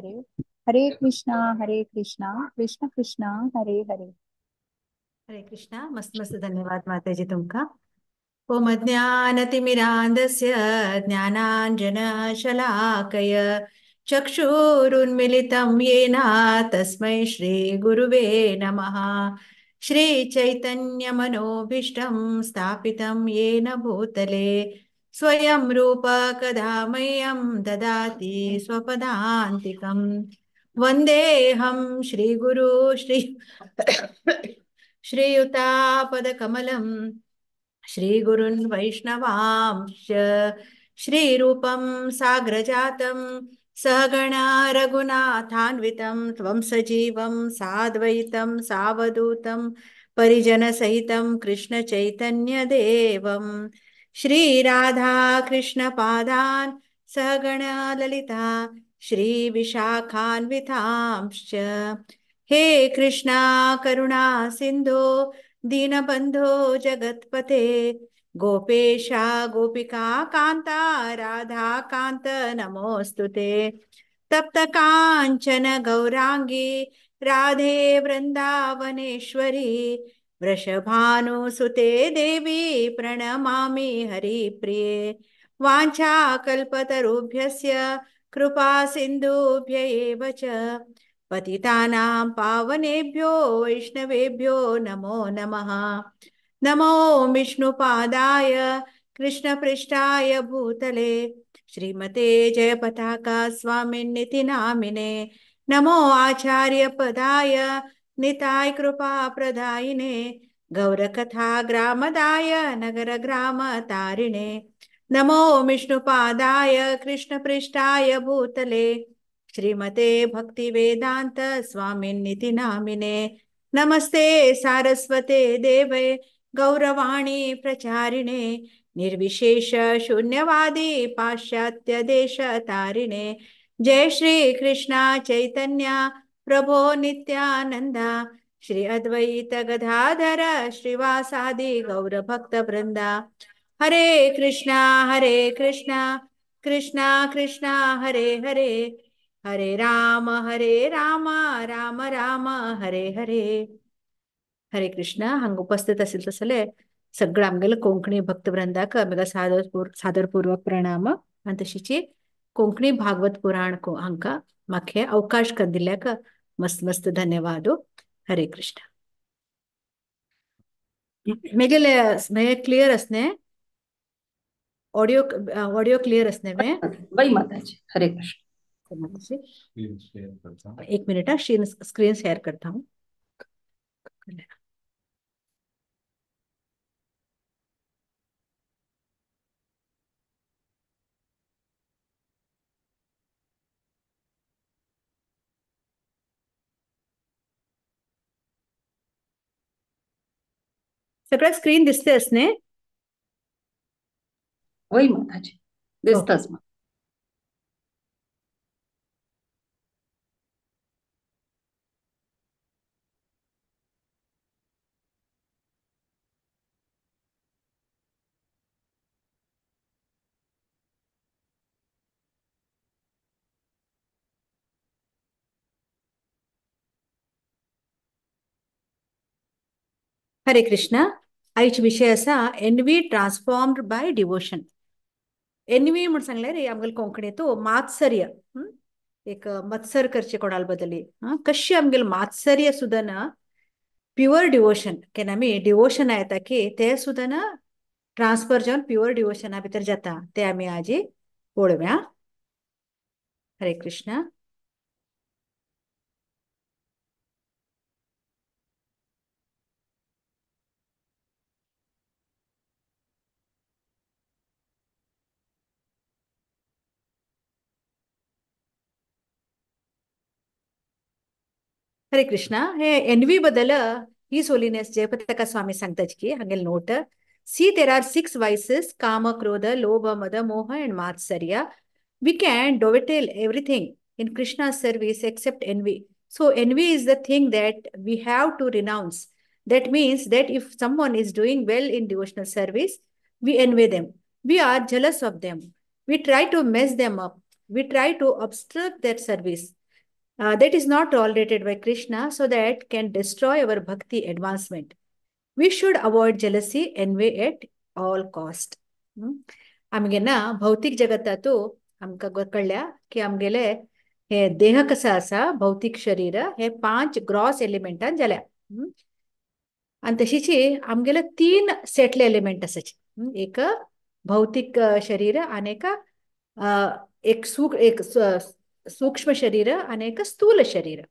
Hare Hare Krishna Krishna Krishna Hare Hare. Hare Krishna. मस्त मस्त धन्यवाद माताजी तुमका। ओम अज्ञानतिमिरान्धस्य ज्ञानाञ्जनशलाकय चक्षुरुन्मिलितं येन तस्मै श्रीगुरुवे नमः। श्रीचैतन्यमनोभीष्टं स्थापितं येन भूतले स्वयं रूप कदा मह्यं ददाति स्वपदान्तिकं। वन्देऽहं श्रीगुरु श्रीयुतापदकमलं श्रीगुरुन् वैष्णवांश्च श्रीरूपं साग्रजातं सहगणा रघुनाथान्वितं त्वं सजीवं साद्वैतं सावधूतं परिजनसहितं कृष्णचैतन्यदेवं। श्रीराधाकृष्णपादान् सहगणा ललिता श्रीविशाखान्वितांश्च। हे कृष्णा करुणा सिन्धो दीनबन्धो जगत्पते गोपेशा गोपिका कान्ता राधा कान्त नमोऽस्तु ते। तप्त काञ्चन गौराङ्गी राधे वृन्दावनेश्वरी वृषभानुसुते देवी प्रणमामि हरिप्रिये। वाञ्छाकल्पतरुभ्यश्च कृपा सिन्धुभ्य एव च पतितानां पावनेभ्यो वैष्णवेभ्यो नमो नमः। नमो विष्णुपादाय कृष्णपृष्ठाय भूतले श्रीमते जयपताका स्वामिनिति नामिने। नमो आचार्य पदाय निताय कृपा प्रदायिने गौरकथा ग्रामदाय नगर ग्राम तारिणे। नमो विष्णुपादाय कृष्णपृष्ठाय भूतले श्रीमते भक्तिवेदांत स्वामिनिति नामिने। नमस्ते सारस्वते देवे गौरवाणी प्रचारिणे निर्विशेष शून्यवादी पाश्चात्य देश तारिणे। जय श्री कृष्णा चैतन्य प्रभो नित्यानंदा श्री अद्वैत गदाधर श्रीवासादि गौर भक्त वृंदा। हरे कृष्णा कृष्णा कृष्णा हरे हरे हरे राम राम राम हरे हरे। हरे कृष्णा। हांगा उपस्थित असेल तसले सगळं आमगेले कोंकणी भक्तवृंदाक आमगे सादरपूर्वक प्रणाम। आनी तशीची कोंकणी भागवत पुराण हांकां म्हाका अवकाश कर दिल्याक मस्त मस्त धन्यवाद। हरे कृष्ण। मेगेले मे क्लियर असने ऑडियो ऑडियो क्लियर असने में वही माताजी। हरे कृष्ण। एक मिनट स्क्रीन शेयर करता हूँ। सगळं स्क्रीन दिसते असने? वही माताजी दिसतच। हरे कृष्णा। आयच विषय असा envy transformed by devotion. Envy म्हण सांगले रे आमगेले कोंकणी तो मात्सर्य, एक मत्सर करचे कोणाल बदली कशी आमगेले मात्सर्य सुद्धा ना प्युअर डिवोशन केन्ना आमी डिवोशन येता की ते सुद्धा ना ट्रान्सफर जावन प्युअर डिवोशना भितर जाता ते आमी आजी पळोवया। हरे कृष्णा। हरे कृष्णा। हे एनवी बदल his holiness Jayapataka स्वामी सांगतात की हांगेले note see there are 6 vices kama krodha lobha mada moha and matsarya. We can dovetail everything in Krishna's service except envy. So envy is the thing that we have to renounce. That means that if someone is doing well in devotional service, we envy them. We are jealous of them. We try to mess them up. We try to obstruct their service. That is not tolerated by Krishna, so that can destroy our bhakti advancement. We should avoid jealousy, envy at all cost. आमगे ना भौतीक जगतातू आमकां कळ्ळ्या की आमगेले हे देह कसो आसा, भौतीक शरीर हे 5 ग्रॉस एलिमेंटान जाल्या. आनी तशीची आमगेले 3 सेटले एलिमेंट आसाची. एक भौतीक शरीर आनी एक एक सूक्ष्म शरीर आनी एक स्थूल शरीर.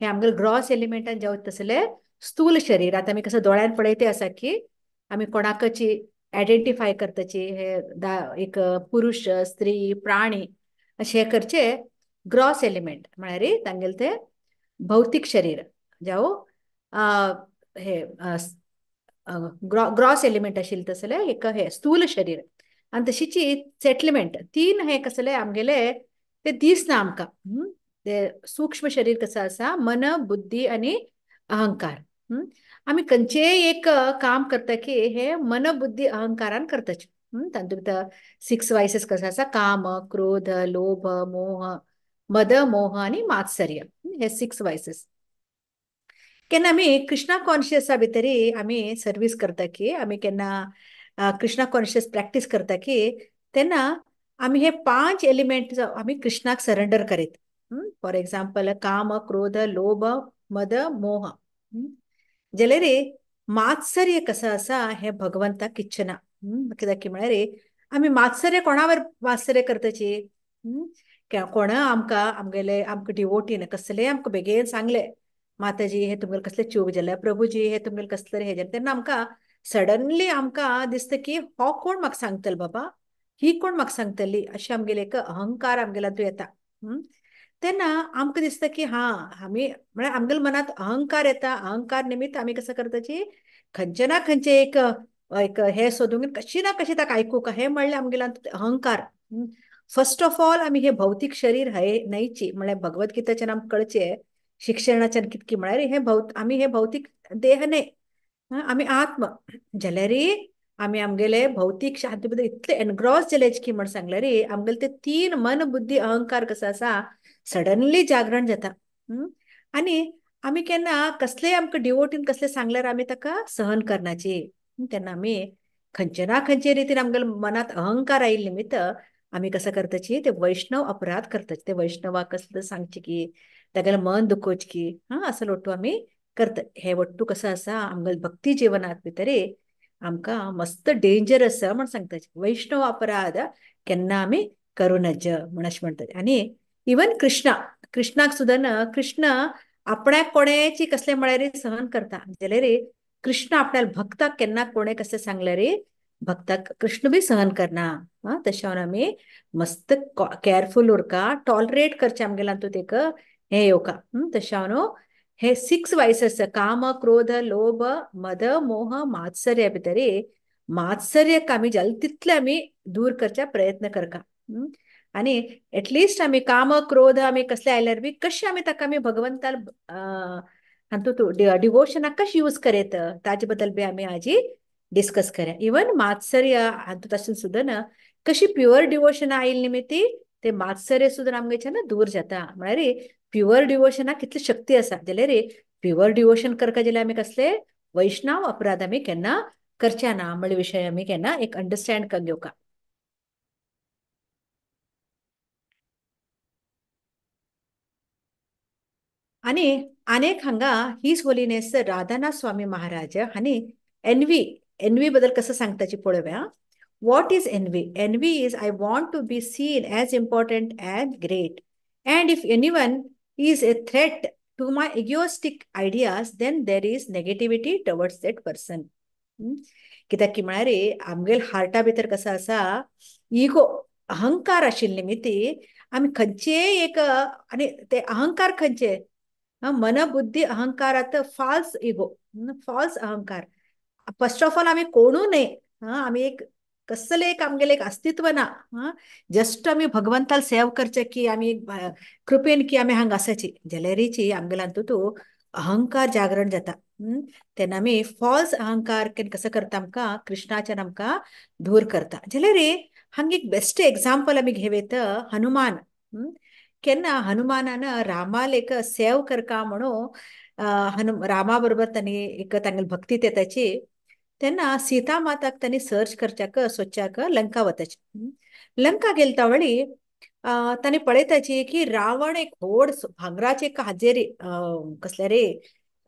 हे आमगेले ग्रॉस एलिमेंटान जावत तसले स्थूल शरीर. आतां आमी कसं दोळ्यान पळयते आसा की आमी कोणाकची आयडेंटिफाय करताची, हे एक पुरुष स्त्री प्राणी अशें करचे ग्रॉस एलिमेंट म्हळ्यार तांगेले ते भौतीक शरीर जावं हे ग्रॉस एलिमेंट आशिल्ले तसले एक हे स्थूल शरीर. आनी तशीची सेटलमेंट 3 हे कसले आमगेले ते दिसना आमकां. ते सूक्ष्म शरीर कसं आसा, मन बुद्धी आनी अहंकार. आमी खंयचेय एक काम करता की हे मन बुद्धी अहंकारान करताची. तातूंत भितर 6 वायसेस कसं आसा, काम क्रोध लोभ मोह मद मोह आनी मात्सर्य, हे 6 वायसेस. केन्ना आमी कृष्णा कॉन्शियसा भितरी आमी सर्वीस करता की आमी केन्ना कृष्णा कॉन्शियस प्रॅक्टीस करता की तेन्ना आमी हे 5 एलिमेंट आमी कृष्णाक सरेंडर करीत. फॉर एग्जाम्पल काम क्रोध लोभ मद मोह. जाल्यार मात्सर्य कसं आसा हे भगवंताक इच्छना. कित्याक की म्हळ्यार आमी मात्सर्य कोणावर मात्सर्य करताची, कोण आमकां आमगेले आमकां डिवोटीन कसलेय आमकां बेगीन सांगले माताजी हे तुमगेले कसले चूक जाल्या, प्रभुजी हे तुमगेले कसले हे जालें, तेन्ना आमकां सडनली आमकां दिसता की हो कोण म्हाका सांगतलो बाबा, ही कोण म्हाका सांगतली, अशें आमगेले एक अहंकार आमगेला तूं येता. तेन्ना आमकां दिसता की हा आमी म्हळ्यार आमगेल्या मनांत अहंकार येता. अहंकार निमित्त आमी कसं करताची खंयचे ना खंयचे एक एक हे सोदूंक कशी ना कशी ताका आयकूंक हे म्हणल्यार आमगेल्या अहंकार. फर्स्ट ऑफ ऑल आमी हे भौतीक शरीर हे न्हयची, म्हळ्यार भगवद्गीताच्यान आमकां कळचें शिक्षणाच्यान कितकी म्हळ्यार हे आमी हे भौतीक देह न्हय, आमी आत्म. जाल्यार आमी आमगेले भौतीक हातूंत भितर इतले एनग्रॉस जाले की म्हण सांगल्यार आमगेले ते 3 मन बुद्धी अहंकार कसो आसा सडनली जागरण जाता. आनी आमी केन्ना कसलेय आमकां डिवोटीन कसले सांगल्यार आमी ताका सहन करनाची. तेन्ना आमी खंयचे ना खंयचे रितीन आमगेले मनांत अहंकार आयिल्ले निमित्त आमी कसं करताची ते वैष्णव अपराध करताची, ते वैष्णवाक कसले सांगचे की तागेलें मन दुखोवचें की हा असो वट्टू आमी करता. हे वट्टू कसो आसा आमगेले भक्ती जिवनांत भितरे आमकां मस्त डेंजर आसा म्हण सांगता. वैष्णव अपराध केन्ना आमी करूं नज म्हण अशें म्हणटात. आनी इवन कृष्णा, कृष्णाक सुद्दां ना कृष्ण आपणाक कोणेची कसले म्हळ्यार सहन करता, जाल्यार कृष्ण आपल्या भक्ताक केन्ना कोणे कसले सांगल्यार भक्ताक कृष्ण बी सहन करना. हा तशें आमी मस्त केअरफूल उरका, टॉलरेट करचें आमगेल्या हातूंत एक हे येवका. तशें न्हू हे 6 वायसेस काम क्रोध लोभ मद मोह मात्सर्य भितरी मात्सर्यक आमी जाले तितले आमी दूर करच्या प्रयत्न करका. आनी एटलिस्ट आमी काम क्रोध आमी कसले आयल्यार बी कशें आमी ताका आमी भगवंताल हातूंत डिवोशनाक कशें यूज करीत ताजे बद्दल बी आमी आजी डिस्कस करया. इवन मात्सर्य हातूंत आसून सुद्दां ना कशी प्युअर डिवोशन आयिल्ले निमित्ती ते मात्सर्य सुद्दां आमगेच्यान दूर जाता. म्हळ्यार प्युअर डिवोशनाक कितली शक्ती आसा, जाल्यार प्युअर डिवोशन करका जाल्यार आमी कसले वैष्णव अपराध आमी केन्ना करच्या ना म्हळ्ळे विशय आमी केन्ना एक अंडरस्टँड करून घेवका. आनी अनेक हांगा his holiness Radhanath Swami Maharaj हांणी एनवी, एनवी बद्दल कसं सांगताची पळोवया. What is envy? Envy is I want to be seen as important and great, and if anyone is a threat to my egoistic ideas then there is negativity towards that person. कित्याक की म्हळ्यार आमगेल हार्टा भितर कसो आसा ego अहंकार आशिल्ले निमित्ती आमी खंयचेय एक आनी ते अहंकार खंयचे मन बुद्धी अहंकारात फाल्स इगो फाल्स अहंकार. फर्स्ट ऑफ ऑल आमी कोणू न्हय, आमी एक कसले एक आमगेले एक अस्तित्व ना, जस्ट आमी भगवंताल सेव करचे की आमी कृपेन की आमी हांगा आसाची, जाल्यारीची आमगेल्या हातूंत अहंकार जागरण जाता. तेन्ना आमी फॉल्स अहंकार कसो करता आमकां कृष्णाच्यान आमकां दूर करता. जाल्यार हांगा एक बेस्ट एग्जाम्पल आमी घेवयत हनुमान. केन्ना हनुमानान रामाल एक सेव करका म्हणून रामा बरोबर तांणी एक तांगेली भक्ती येताची तेन्ना सीता माताक तांणी सर्च करच्याक सोदच्याक लंका वताची. लंका गेलता वळी तांणी पळयताची की रावण एक व्हड भांगराचे एक हाजेरी कसले रे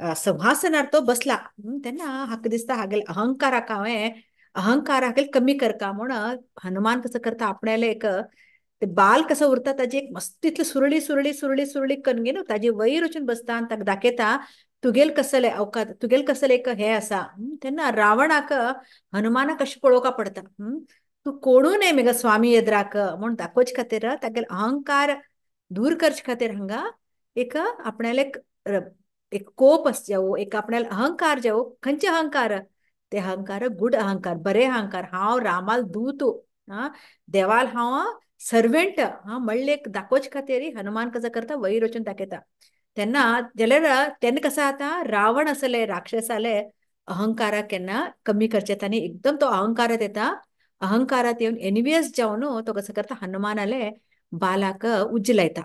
सिंहासनार तो बसला. तेन्ना हाका दिसता हागेले अहंकाराक हांवें अहंकार हागेले कमी करका म्हूण हनुमान कसो करता आपणाले एक ते बाल कसो उरता ताजी एक मस्त इतली सुरळी सुरळी सुरळी सुरळी करून घेवन ताजी वयर वचून बसता आनी ताका दाखयता तुगेल कसले अवकात तुगेल कसले एक हे आसा. तेन्ना रावणाक हनुमानाक अशें पळोवका पडटा, तूं कोणू न्हय म्हगे स्वामी येद्राक म्हूण दाखोवचे खातीर तागेले अहंकार दूर करचे खातीर हांगा एक आपणाले एक कोप जावं एक आपणाले अहंकार जावं. खंयचे अहंकार? ते अहंकार गुड अहंकार, बरे अहंकार. हांव रामाल दूत, देवाल हांव सर्वेंट म्हणले एक दाखोवचे खातीर हनुमान कसो करता वयर वचून दाखयता. तेन्ना जाल्यार तेन्ना कसो जाता रावण आसले राक्षसाले अहंकाराक केन्ना कमी करचे तांणी एकदम तो अहंकारात येता. अहंकारात येवन एनवियस जावन तो कसो करता हनुमानाले बालाक उज्ज लायता.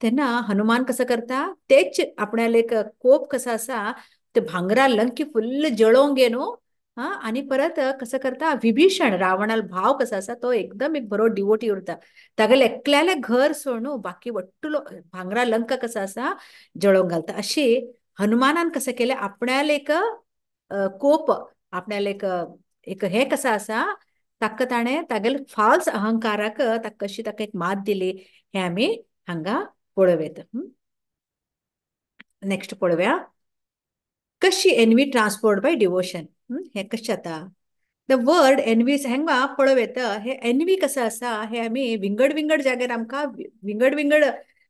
तेन्ना हनुमान कसो करता तेच आपणाले एक कोप कसो आसा ते भांगरा लंकी फुल्ल जळोवंक गे न्हू आनी परत कसो करता विभीषण रावणाल भाव कसो आसा तो एकदम एक बरो डिवोटी उरता. तागेले एकल्याले घर सोडून बाकी वट्टुलो भांगरा लंका कसो आसा जळोवंक घालता. अशी हनुमानान कसं केलें आपणाले एक कोप आपणाले एक एक हे कसं आसा ताका ताणें तागेले फाल्स अहंकाराक ताका कशी ताका एक मात दिली हे आमी हांगा पळोवं. नेक्स्ट पळोवया कशी एनवी ट्रान्सपोर्ट बाय डिवोशन. हे कशें जाता the word envy हांगा पळोवं येता. हे एनवी कसं आसा हे आमी विंगड विंगड जाग्यार आमकां विंगड विंगड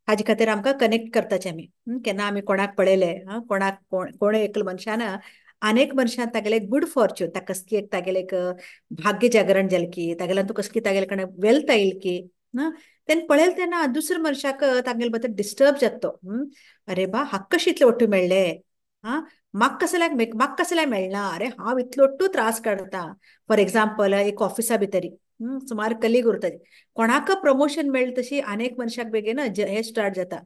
हाजे खातीर आमकां कनेक्ट करताचे आमी. केन्ना आमी कोणाक पळयले कोणाक कोण एकल मनशान अनेक मनशान तागेले गुड फॉर्च्यून ताका कसली एक तागेले एक भाग्य जागरण जालें की तागेल्यान तूं कसली तागेले कडेन वेल्थ आयल की तेन्ना पळयलें तेन्ना दुसऱ्या मनशाक तागेले बद्दल डिस्टर्ब जाता तो. अरे बा हाका कशें इतलें वट्टू मेळ्ळें, म्हाका कसल्याक म्हाका कसल्याक मेळना, अरे हांव इतलो वट्टू त्रास काडटा. फॉर एग्जाम्पल एक ऑफिसा भितरी सुमार कलीग उरता कोणाक प्रमोशन मेळ्ळें तशी अनेक मनशाक बेगीन हे स्टार्ट जाता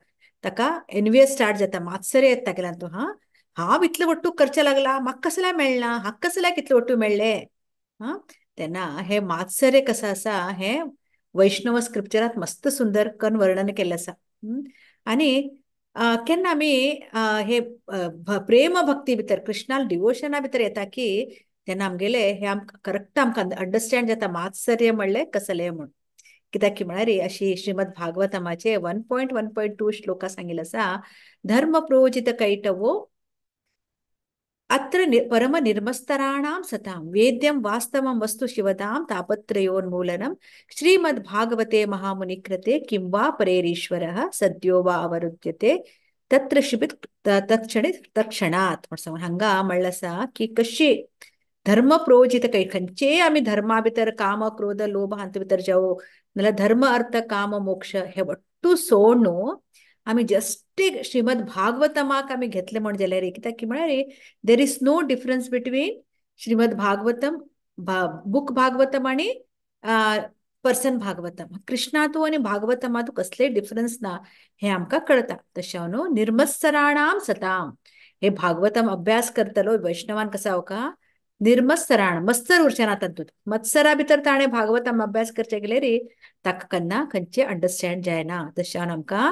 ताका एनवियस स्टार्ट जाता मातसरे येता तागेल्यान तो हांव इतलें वट्टू करचें लागला म्हाका कसल्याक मेळना हाका कसल्याक इतलें वट्टू मेळ्ळें. तेन्ना हे मातसरे कसं आसा हे वैष्णव स्क्रिप्चरात मस्त सुंदर करून वर्णन केल्लें आसा. आनी केन्ना आमी हे प्रेम भक्ती भितर कृष्णाल डिवोशना भितर येता की तेन्ना आमगेले हे आमकां करेक्ट आमकां अंडरस्टँड जाता मात्सर्य म्हणलें कसलें म्हूण. कित्याक की म्हळ्यार अशी श्रीमद भागवतमाचे 1.1.2 श्लोका सांगिल्लें आसा धर्म प्रोजित कैटवो अत्र परम निर्मस्तराणां सतां वेद्यं वास्तवं वस्तु शिवदां तापत्रयोन्मूलनं श्रीमद् भागवते महामुनिकृते किं वा परेरीश्वरः सद्यो वा अवरुध्यते तत्र शिबित तत्क्षणे तत्क्षणात्. म्हण हांगा म्हणलें आसा की कशी धर्म प्रोजित कै खंयचेय आमी धर्मा भितर काम क्रोध लोभ हांचे भितर जावं नाल्यार धर्म अर्थ काम मोक्ष हे वट्टू सोडून आमी जस्ट एक श्रीमद भागवतमाक आमी घेतले म्हण जाल्यार कित्याक की म्हळ्यार there is no difference between Shrimad Bhagavatam book Bhagavatam आनी पर्सन भागवतम. कृष्णातू आनी भागवतमातू कसलेय डिफरन्स ना हे आमकां कळटा. तशें न्हू निर्मत्सराणां सतां हे भागवतम अभ्यास करतलो वैष्णवान कसो जावका निर्मत्सराण मत्सर उरचें ना तातूंत मत्सरा भितर ताणें भागवतम अभ्यास करचे गेले रे ताका केन्ना खंयचें अंडरस्टँड जायना. तशें आमकां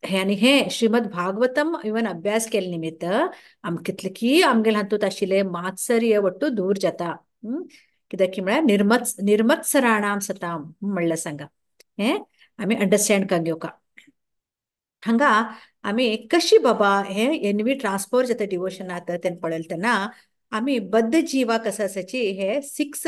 हे आनी हे श्रीमद भागवतम इवन अभ्यास केले निमित्त आमकां कितले की आमगेले हातूंत आशिल्लें मात्सर्य वट्टू दूर जाता. कित्याक की म्हळ्यार निर्मत्सराणां सतां म्हणलें सांगा हें आमी अंडरस्टँड करून घेवका. हांगा आमी कशी बाबा हे एनवी ट्रान्सफर जाता डिवोशनात तेन्ना पळयलें तेन्ना आमी बद्ध जिवा कसं आसाची हे 6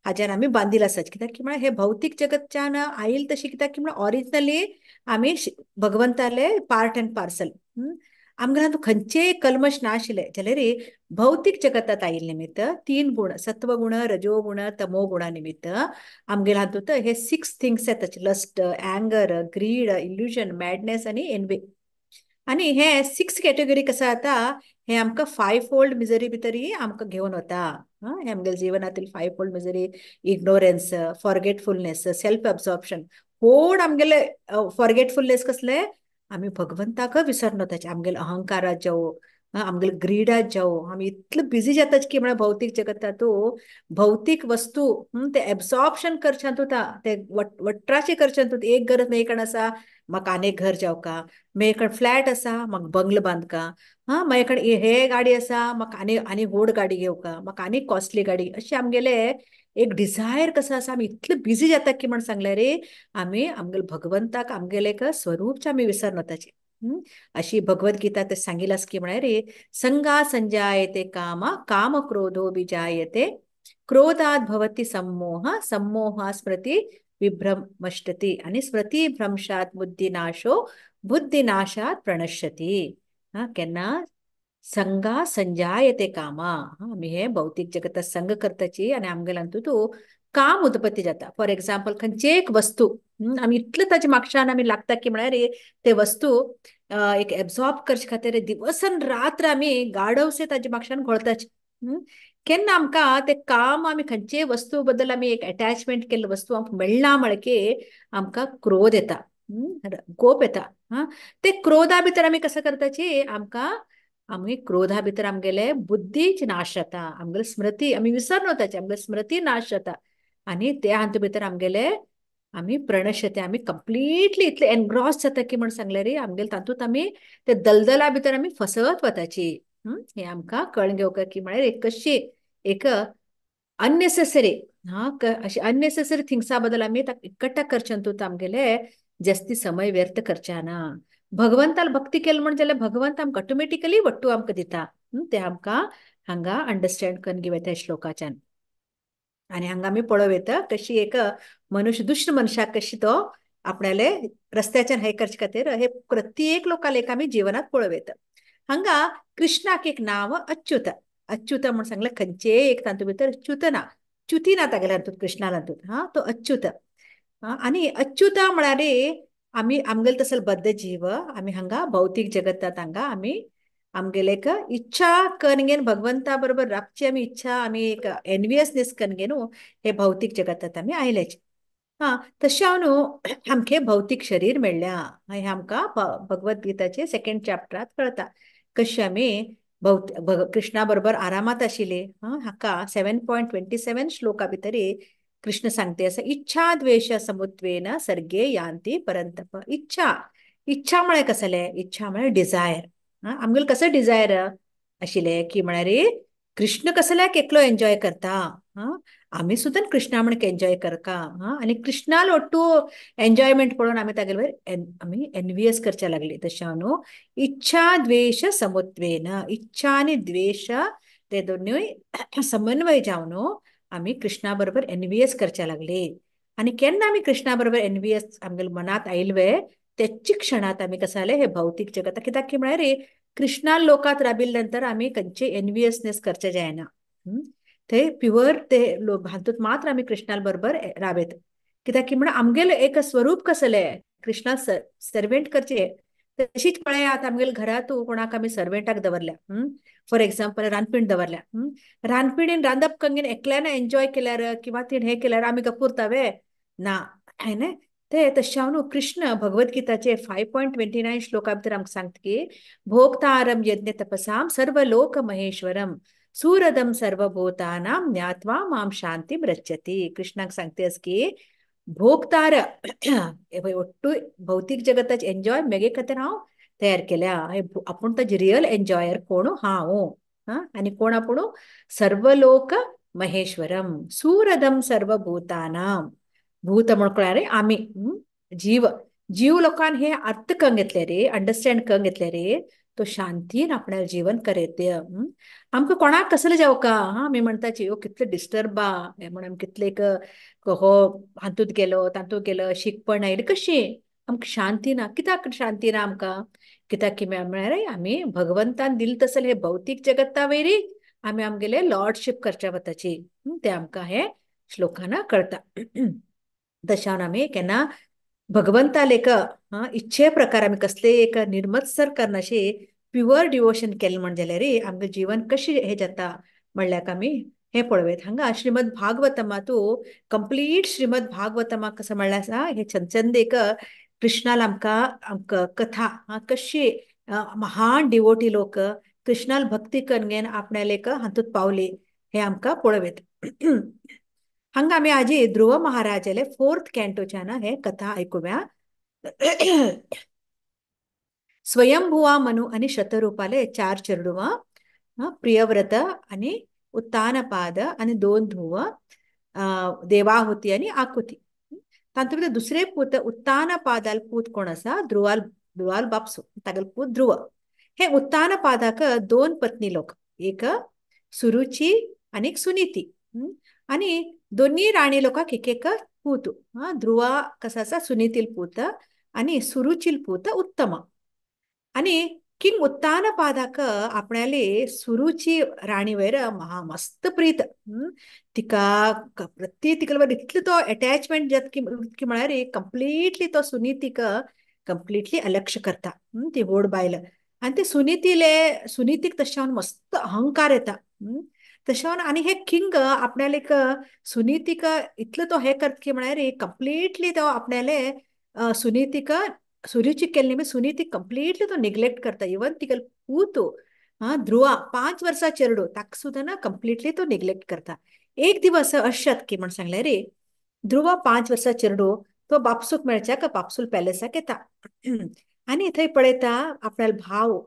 हाज्यान आमी बांदील आसाची. कित्याक की म्हळ्यार हे भौतीक जगतच्यान आयल तशी कित्याक की म्हळ्यार ऑरिजिनली आमी भगवंताले पार्ट अँड पार्सल. आमगेल्या खंयचेय कल्मश नाशिल्ले जाल्यार भौतीक जगतात आयिल्ले निमित्त 3 गुण सत्वगुण रजोगुण तमोगुणा निमित्त आमगेल्या हातूंत हे 6 थिंग्स येतात lust anger greed illusion madness आनी एनवी. आनी हे 6 कॅटेगरी कसं जाता हे आमकां 5 फोल्ड मिजरी भितरय आमकां घेवन वता. हे आमगेल्या जिवनातील 5 fold misery ignorance forgetfulness self absorption व्हड आमगेले फॉरगेटफुलनेस कसले आमी भगवंताक विसरनो ताचे आमगेले अहंकारात जावं आमगेले ग्रीडात जावं आमी इतले बिजी जाताच की म्हळ्यार भौतीक जगतांतू भौतीक वस्तू ते एब्सॉर्प्शन करच्यान तुता ते वट्राशे करच्यान तूं एक घर मेकण आसा म्हाका आनी एक घर जावका, मेकण फ्लॅट आसा म्हाका बंगलो बांदका, हा म्हाका हे गाडी आसा म्हाका आनी आनी व्हड गाडी घेवका, म्हाका आनी कॉस्टली गाडी, अशें आमगेले एक डिझायर कसो आसा. आमी इतले बिजी जाता की म्हण सांगलें रे आमी आमगेले भगवंताक आमगेले एक स्वरूपच आमी विसरना ताचे. अशी भगवद्गीता ते सांगिल्लें आसा की म्हळ्यार रे संगा संजायते काम काम क्रोधो विजायते क्रोधात भवती संमोह संमोहा स्मृती विभ्रमष्टति आनी स्मृती भ्रंशात बुद्धिनाशो बुद्धिनाशात प्रणश्यति. हा केन्ना संगा संजायते कामा आमी हे भौतीक जगता संग करताची आनी आमगेल्या हातूंत काम उत्पत्ती जाता. फॉर एग्जाम्पल खंयची एक वस्तू आमी इतले ताच्या मागशान आमी लागता की म्हळ्यार ते वस्तू एक एब्सॉर्ब करचे खातीर दिवस रात्र आमी गाडवसे ताच्या मागशान घोळताची. केन्ना आमकां ते काम आमी खंयचे वस्तू बद्दल आमी एक एटॅचमेंट केल्ले वस्तू आमकां मेळना म्हळ्यार की आमकां क्रोध येता, कोप येता. हा ते क्रोधा भितर आमी कसो करताची आमकां आमी क्रोधा भितर आमगेले बुद्धीच नाश जाता, आमगेले स्मृती आमी विसरनो ताचे, आमगेले स्मृती नाश जाता आनी ते हातूंत भितर आमगेले आमी प्रणश्यते आमी कंप्लिटली इतले एनग्रॉस जाता की म्हण सांगलें रे आमगेले तातूंत आमी ते दलदला भितर आमी फसत वताची. हें आमकां कळून घेवंक की म्हळ्यार एक कशी एक अननेसेसरी हा अशी अननेसेसरी थिंग्सा बद्दल आमी इकट्ठा करचे तातूंत आमगेले जास्ती समय व्यर्थ करचे ना. भगवंताल भक्ती केली म्हण जाल्यार भगवंत आमकां ऑटोमॅटिकली वट्टू आमकां दिता. ते आमकां हांगा अंडरस्टँड करून घेवया त्या श्लोकाच्यान. आनी हांगा आमी पळोवं येता कशी एक मनुष्य दुश्ट मनशाक कशी तो आपणाले रस्त्याच्यान हे करचे खातीर हे प्रत्येक लोकांक एक आमी जिवनात पळोवं येता. हांगा कृष्णाक एक नांव अच्युत, अच्युत म्हण सांगलें खंयचेय एक तातूंत भितर च्युत ना, च्युती ना तागेल्या हातूंत कृष्णान हातूंत हा तो अच्युत. आनी अच्युत म्हळ्यार आमी आमगेले तसले बद्ध जीव आमी हांगा भौतीक जगतात हांगा आमी आमगेले एक इच्छा करून घेवन भगवंता बरोबर रावची आमी इच्छा आमी एक एनवियसनेस करून घेवन हे भौतीक जगतात आमी आयल्याचे. हा तशें हांव न्हू आमकां भौतीक शरीर मेळ्ळ्या हें आमकां भगवद्गीताचे सेकेंड चॅप्टरांत कळटा कशें आमी कृष्णा बरोबर आरामात आशिल्ले. हाका 7.27 श्लोका भितर कृष्ण सांगते आसा इच्छा द्वेश समुत्वेन सर्गे यांती परंतप. इच्छा इच्छा म्हळ्यार कसलें? इच्छा म्हळ्यार डिजायर. आमगेले कसलें डिजायर आशिल्लें की म्हळ्यार कृष्ण कसल्याक एकलो एन्जॉय करता, आमी सुद्दां कृष्णा म्हण एन्जॉय करता आनी कृष्णाल ಒಟ್ಟು एन्जॉयमेंट पळोवन आमी तागेले वयर आमी एनवियस करच्या लागली. तशें न्हू इच्छा द्वेश समुत्वेन इच्छा आनी द्वेश ते दोनूय समन्वय जावन आमी कृष्णा बरोबर एनवियस करच्या लागली. आनी केन्ना आमी कृष्णा बरोबर एनवियस आमगेले मनांत आयले त्याच क्षणात आमी कसं जालें हे भौतीक जगत कित्याक की म्हळ्यार कृष्णा लोकांत राबिल्ले नंतर आमी खंयचे एनवियसनेस करचे जायना. ते प्युअर ते लोक हातूंत मात्र आमी कृष्णा बरोबर राबयता कित्याक की म्हणून आमगेलें एक स्वरूप कसलें कृष्णा सर्वेंट करचे. तशीच पळयात आमगेले घरांत कोणाक आमी सर्वेंटाक दवरल्या, फॉर एग्जाम्पल रांदपीण दवरल्या, रांदपिणीन रांदप कंगेन एकल्यान एन्जॉय केल्यार किंवा तिणें हें केल्यार आमी गपुरतावे ना हय न्ही. ते तशें हांव न्हू कृष्ण भगवद्गीताचे 5.29 श्लोका भितर आमकां सांगता की भोक्तारम यज्ञ तपसाम सर्व लोक महेश्वरम सुरदम सर्वभूतानां ज्ञात्वा मां शांतीं रच्यति. कृष्णाक सांगते की भोक्तार ಒಟ್ಟು भौतीक जगताचे एन्जॉय मेगे खातीर हांव तयार केल्या, आपूण ताजे रियल एन्जॉयर कोण हांव आनी कोण आपूण सर्वलोक महेश्वरम सुरदम सर्वभूतानां. भूत म्हण कळ्ळ्यार आमी जीव जीव लोकान हे अर्थ करूंक घेतले रे, अंडरस्टँड करूंक घेतले रे तो शांतीन आपणाले जीवन करयत. आमकां कोणाक कसलें जावका हा आमी म्हणटाची यो कितले डिस्टर्बा म्हण आमी कितले एक हो हातूंत गेलो तातूंत गेलो शिकपण आयलें कशी आमकां शांती ना. कित्याक शांती ना आमकां? कित्याक की म्हळ्यार आमी भगवंतान दिलें तसलें हे भौतीक जगता वयरी आमी आमगेले लॉर्डशीप करच्या वताची ते आमकां हे श्लोकान कळटा. तशें आमी केन्ना भगवंताले एक इच्छे प्रकार आमी कसले एक निर्मत्सर करनाशे प्युअर डिवोशन केलें म्हण जाल्यार आमगेलें जीवन कशें हें जाता म्हणल्यार आमी हे पळोवयत. हांगा श्रीमद भागवतमा तूं कंप्लीट श्रीमद भागवतमा कसं म्हणल्यार आसा हे छंद एक कृष्णाल आमकां कथा कशी महान डिवोटी लोक कृष्णाल भक्ती करून आपणाले हातूंत पावली हे आमकां पळोवयत. हांगा आमी आजी ध्रुव महाराजाले 4th कॅन्टोच्यान हे कथा आयकुया. स्वयंभुवा मनु आणि शतरूपाले 4 चेडवां, प्रियव्रत आणि उत्तानपाद आणि 2 ध्रुव, देवाहुती आणि आकुती. तांतूत भितर दुसरे पूत उत्तानपादाल पूत कोण आसा, ध्रुवाल ध्रुवाल बापसो तागेलो पूत ध्रुव. हे उत्तानपादाक 2 पत्नी लोक, एक सुरुची आणि एक सुनीती. आणि दोन्ही राणी लोकांक एक एक पूत. ध्रुवा कसा आसा सुनीतील पूत आणि सुरुचील पूत उत्तम. आणि किंग उत्तानपादाक आपणाले सुरुची राणी वयर महा मस्त प्रीत. तिका प्रति तिका इतलो तो अटॅचमेंट जात की म्हळ्यार कंप्लिटली तो सुनीतीक कंप्लिटली अलक्ष करता ती व्हड बायल. आनी ते सुनीतीले सुनीतीक तशें मस्त अहंकार येता तशें. आनी हे किंग आपणाले सुनीतीक इतलो तो हे करता की म्हळ्यार कंप्लिटली तो आपणाले सुनीतीक सुरुची केल्ली म्हणजे सुनीती कंप्लिटली तो निग्लेक्ट करता. इवन तिका पूत ध्रुवा 5 वर्सां चेडो ताका सुद्दां ना कंप्लिटली तो निग्लेक्ट करता. एक दिवस अशें की म्हण सांगलें रे, ध्रुवा 5 वर्सां चेडो तो बापसूक मेळच्याक बापसूल पॅलेसाक येता आनी थंय पळयता आपणालो भाव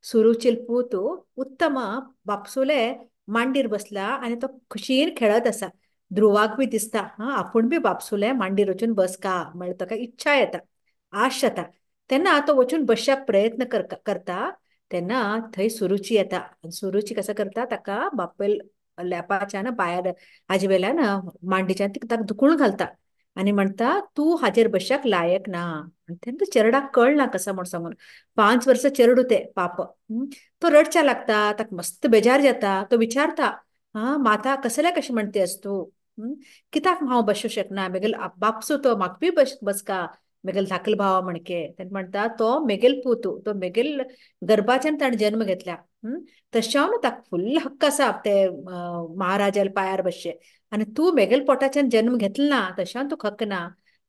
सुरुचील पूत उत्तम बापसुले मांडीर बसला आनी तो खुशीन खेळत आसा. ध्रुवाक बी दिसता आपूण बी बापसुले मांडीर वचून बस का म्हळ्यार ताका इच्छा येता, आश जाता. तेन्ना तो वचून बसच्याक प्रयत्न करता. तेन्ना थंय सुरुची येता. सुरुची कसं करता ताका बापेल लेपाच्यान पांयार हाजे वेल्यान मांडीच्यान ताका धुकून घालता आनी म्हणटा तूं हाजेर बसच्याक लायक ना. तेन्ना चेरडाक कळना कसं म्हण सांगून. 5 वर्सां चेरडू ते पाप. तो रडच्या लागता, ताका मस्त बेजार जाता. तो विचारता हा माता कसल्या कशें म्हणते आस तूं, कित्याक हांव बसूं शकना, मेगेल बापसो तो म्हाका बी बसका मेगेल धाकल भावा म्हणके. तेन्ना म्हणटा तो मेगेल पूत, तो मेगेल गर्भाच्यान ताणें जन्म घेतला, तशें हांव ताका फुल्ल हक्क आसा ते महाराजाल्या पांयार बसचे आनी तूं मेगेल पोटाच्यान जन्म घेतलो ना तशें तुका हक्क ना.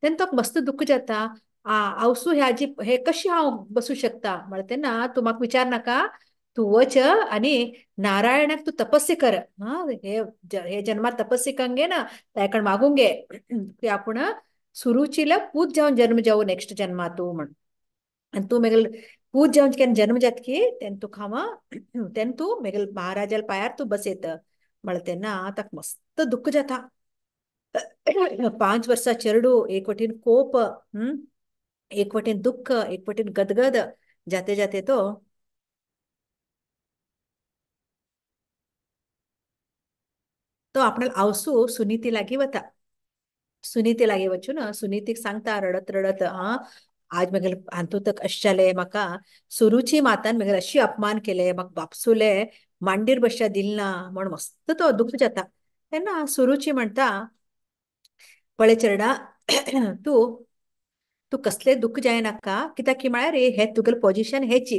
तेन्ना तुका मस्त दुख्ख जाता. आवसू ह्या जी हे कशी हांव बसूं शकता म्हळ्यार तेन्ना तूं म्हाका विचार नाका, तूं वच आनी नारायणाक तूं तपस्या कर. हे जन्मात तपस्या करून ना ताका मागूंक घे की आपूण सुरुचीला पूत जावन जन्म जावं नेक्स्ट जन्मा तूं म्हण. आनी तूं मेगेल पूत जावन केन्ना जन्म जात की तेन्ना तुका हांव तेन्ना तूं मेगेल महाराजाल्या पांयार तूं बसयत म्हळ्यार तेन्ना ताका मस्त दुख्ख जाता. 5 वर्सां चेरडू, एक वटेन कोप, एक वटेन दुख्ख, एक वटेन गदगद जाते जाते तो तो आपणाल आवसू सुनीती लागीं वता. सुनीती लागीं वचून सुनीतीक सांगता रडत रडत, आज मेगेल हातूंत अशें जालें, म्हाका सुरुची मातान मेगेल अशी अपमान केले, म्हाका बापसुले मांडीर बसच्या दिल ना म्हण मस्त तो दुख्ख जाता. तेन्ना सुरुची म्हणटा पळय चेरडा तूं तूं कसलें दुख्ख जायनाका, कित्याक की म्हळ्यार हे तुगेलें पोजिशन हेची,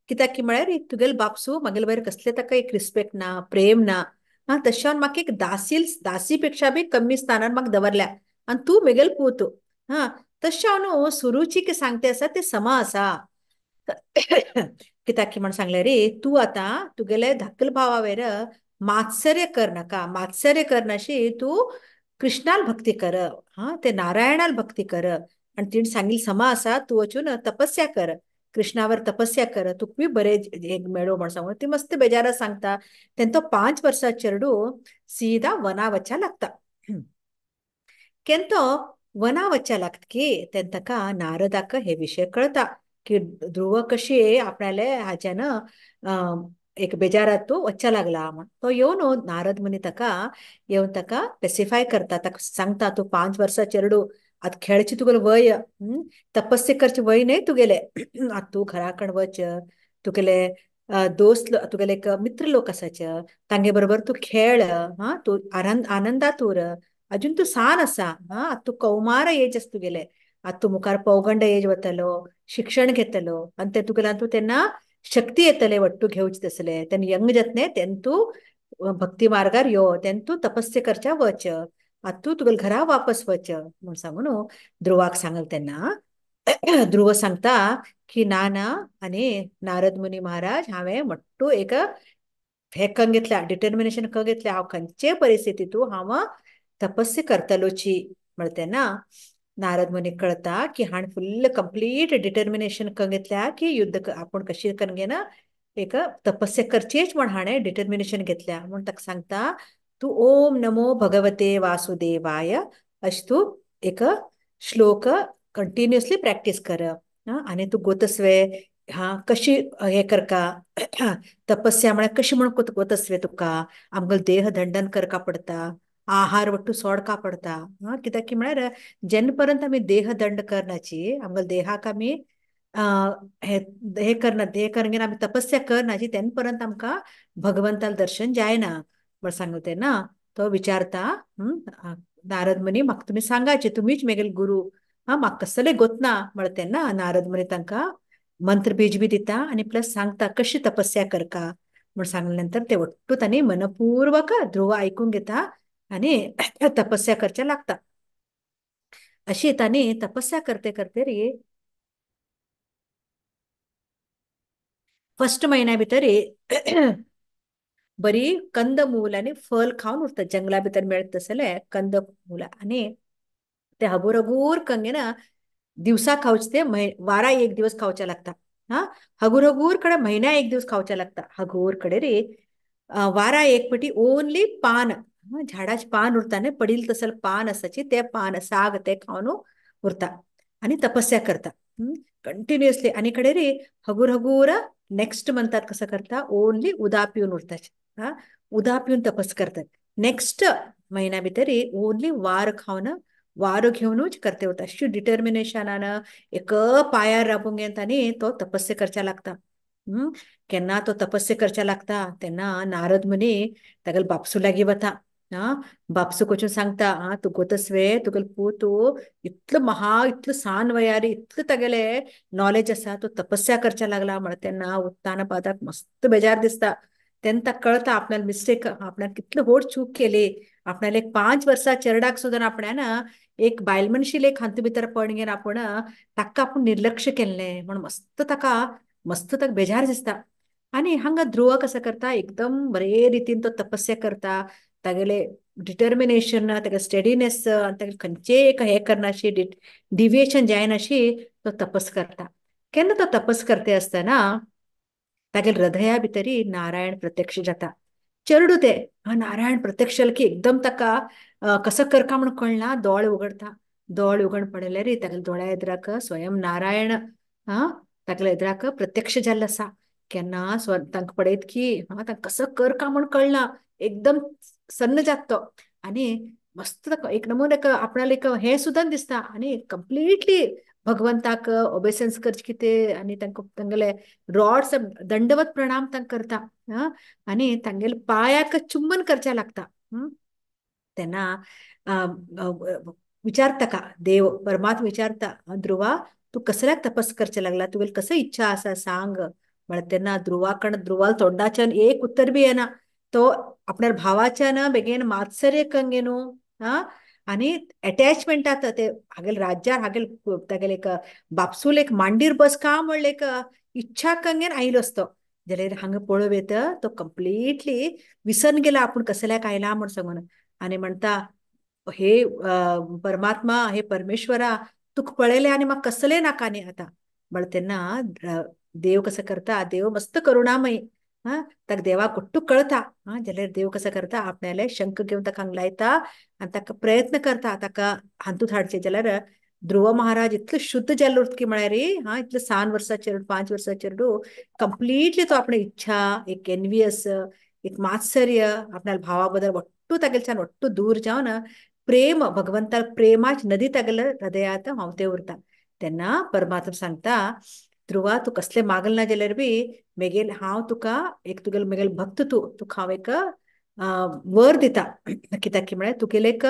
कित्याक की म्हळ्यार तुगेलो बापसू म्हागेले वयर कसलें ताका एक रिस्पेक्ट ना, प्रेम ना. तशें म्हाका एक दासी पेक्षा बी कमी स्थानार म्हाका दवरल्या आनी तूं मेगेल पूत. तशें हांव न्हू सुरुची की सांगते आसा ते समा आसा. कित्याक की म्हण सांगलें रे तूं आतां तुगेले धाकल भावा वयर मात्सर्य कर नाका, मात्सर्य करनाशी तूं कृष्णाल भक्ती कर, ते नारायणाल भक्ती कर. आनी तिणें सांगिल्लें समा आसा तूं वचून तपस्या कर, कृष्णावर तपस्या कर, तुका बी बरें एक मेळो म्हण सांगून ती मस्त बेजारा सांगता. तेन्ना तो 5 वर्सां चेडू सीधा वना वच्चा लागता. केन्ना तो वना वच्चा लागता की तेन्ना ताका नारदाक हे विशय कळता की ध्रुव कशी आपणाले हाज्यान एक बेजारात तो वच्चा लागला म्हण. तो येवन नारद मुनी ताका येवन ताका पेसिफाय करता, ताका सांगता तूं 5 वर्सां चेडू आतां खेळची तुगेलें वय, तपस्या करची वय न्हय तुगेलें, आतां तूं घरा कडेन वच, तुगेले दोस्त तुगेले एक मित्र लोक आसाचे तांगे बरोबर तूं खेळ, तूं आनंदात उर, अजून तूं सान आसा, आतां तूं कौमार एज आसा तुगेलें, आतां तूं मुखार पौगंड एज वतलो, शिक्षण घेतलो आनी ते तुगेल्यान तूं तेन्ना शक्ती येतले वट्टू घेवचे तसले, तेन्ना यंग जातले तेन्ना तूं भक्ती मार्गार यो, तेन्ना तूं तपस्या करच्या वच, आतां तूं तुगेल्या घरा वापस वच म्हूण सांगून ध्रुवाक सांगल. तेन्ना ध्रुव सांगता की ना ना, आनी नारद मुनी महाराज हांवें मोट्टू एक हें करून घेतल्या, डिटर्मिनेशन करून घेतल्या, हांव खंयचे परिस्थितींतू हांव तपस्या करतलोची म्हळ्यार. तेन्ना नारद मुनी कळता की हाणें फुल्ल कंप्लीट डिटर्मिनेशन करून घेतल्या की युद्ध आपूण कशी करून घेना एक तपस्या करचेच म्हण हाणें डिटर्मिनेशन घेतल्या. म्हूण ताका सांगता तूं ओम नमो भगवते वासुदेवाय अशें तूं एक श्लोक कंटिन्युअसली प्रॅक्टीस कर आनी तूं गोतस्वे हा कशी हे करका तपस्या म्हळ्यार कशी म्हण गोतस्वे तुका आमगेलो देह दंडन करका पडटा, आहार वट्टू सोडका पडटा. हा कित्याक की म्हळ्यार जेन्ना पर्यंत आमी देह दंड करनाची आमगेल्या देहाक आमी हे करना, देह करून आमी तपस्या करनाची तेन्ना पर्यंत आमकां भगवंताल दर्शन जायना म्हण सांगता. तेन्ना तो विचारता नारद मुनी म्हाका तुमी सांगाचे, तुमीच मेगेले गुरू, हा म्हाका कसलें गोतना म्हळ्यार. तेन्ना नारद मुनी तांकां मंत्र बीज बी दिता आनी प्लस सांगता कशी तपस्या करका म्हण सांगले नंतर ते वट्टू तांणी मनपूर्वक ध्रुव आयकून घेता आनी तपस्या करच्या लागता. अशी तांणी तपस्या करते करते रे फर्स्ट म्हयन्या भितर बरी कंदमूल आनी फल खावन उरता, जंगला भितर मेळत तसले कंदमूल आनी ते हगूर हगूर कंगे ना दिवसा खावचे ते वारा एक दिवस खावचे लागता. हा हगूर हगूर कडे म्हयन्या एक दिवस खावचे लागता, हगूर कडे रे वारा एक पटी ओनली पान झाडाचे पान उरता न्ही पडील तसले पान आसाची ते पान साग ते खावन उरता आनी तपस्या करता कंटिन्युअसली. आनी कडे रे हगूर हगूर नेक्स्ट मंथात कसं करता ओनली उदा पिवन उरता, हा उदा पिवन तपस करतात. नेक्स्ट महिन्या भितर ओनली वार खावन वारो घेवनूच करते उरता. अशी डिटर्मिनेशनान एक पायार राबूंक घेता आनी तो तपस्या करच्या लागता. केन्ना तो तपस्या करच्या लागता तेन्ना नारद मुनी तागेले बापसू लागीं वता. हा बापसू वचून सांगता हा तूं गोतस्वे तुगेलो पूत इतलो महा इतलो सान वयार इतलो तागेले नॉलेज आसा, तो तपस्या करच्या लागला म्हळ्यार. तेन्ना उत्तान पादाक मस्त बेजार दिसता. तेन्ना ताका कळता आपल्याला मिस्टेक, आपल्यान कितली व्हड चूक केली, आपणाले एक 5 वर्सां चेरडाक सुद्दां आपणान एक बायल मनशी लेख हातूंत भितर पडून घेवन आपूण ताका आपूण निर्लक्ष केल्लें म्हण मस्त ताका मस्त ताका बेजार दिसता. आनी हांगा ध्रुव कसो करता एकदम बरे रितीन तो तपस्या करता, तागेले डिटर्मिनेशन तागेले स्टेडिनेस आनी तागेले खंयचेय एक हें करनाशी डिविएशन जायनाशी तो तपस करता. केन्ना तो तपस करता आसतना तागेले हृदया भितरी नारायण प्रत्यक्ष जाता. चेरडू ते नारायण प्रत्यक्ष जालें की एकदम ताका कसो करका म्हण कळना, दोळे उगडता. दोळे उगड पडल्यार तागेले दोळ्या एदराक स्वयं नारायण हा तागेले एदराक प्रत्यक्ष जाल्लो आसा. केन्ना तांकां पळयत की हा तांकां कसो करका म्हण कळना, एकदम सन्न जाता तो आनी मस्त एक नमून एक आपणाले एक हें सुद्दां दिसता आनी कंप्लिटली भगवंताक ओबेसन्स करचे कितें आनी तांकां तांगेले रॉड्स दंडवत प्रणाम तांकां करता आनी तांगेले पांयाक चुंबन करचें लागता. तेन्ना विचारता का देव परमात्मा विचारता ध्रुवा तूं कसल्याक तपस करचें लागला, तुगेली कसली इच्छा आसा सांग म्हळ्यार. तेन्ना ध्रुवाकण ध्रुवाल तोंडाच्यान एक उत्तर बी येना, तो आपल्या भावाच्यान बेगीन मात्सर्य कंगे न्हू हा आनी एटॅचमेंट आतां ते हागेले राज्यार हागेले तागेले एक बापसूल एक मांडीर बस का म्हणले एक इच्छा कंगेन आयलो आसतो जाल्यार हांगा पळोवं येता तो कंप्लिटली विसरून गेला आपूण कसल्याक आयला म्हण सांगून आनी म्हणटा हे परमात्मा हे परमेश्वरा तुका पळयलें आनी म्हाका कसलें नाका न्ही आतां म्हळ्यार. तेन्ना देव कसो करता, देव मस्त करुणामयी हा ताका देवाक कुट्टू कळता हा जाल्यार देव कसो करता आपणाले शंख घेवन ताका हांगा लायता आनी ताका प्रयत्न करता ताका हातूंत हाडचें. जाल्यार ध्रुव महाराज इतलो शुद्ध जाल्लो की म्हळ्यार हा इतलो 7 वर्सां चेरडू 5 वर्सां चेरडू कंप्लिटली तो आपणे इच्छा एक एनवियस एक मात्सर्य आपणाल्या भावा बद्दल वट्टू तागेल्याच्यान वट्टू दूर जावन प्रेम भगवंता प्रेमाच नदी तागेल्या हृदयात व्हांवते उरता. तेन्ना परमात्मा सांगता ध्रुवा तूं कसलें मागल ना जाल्यार बी मेगेल हांव तुका एक तुगेलो मेगेल भक्त तूं तुका हांव एक वर दिता कित्याक की म्हळ्यार तुगेले एक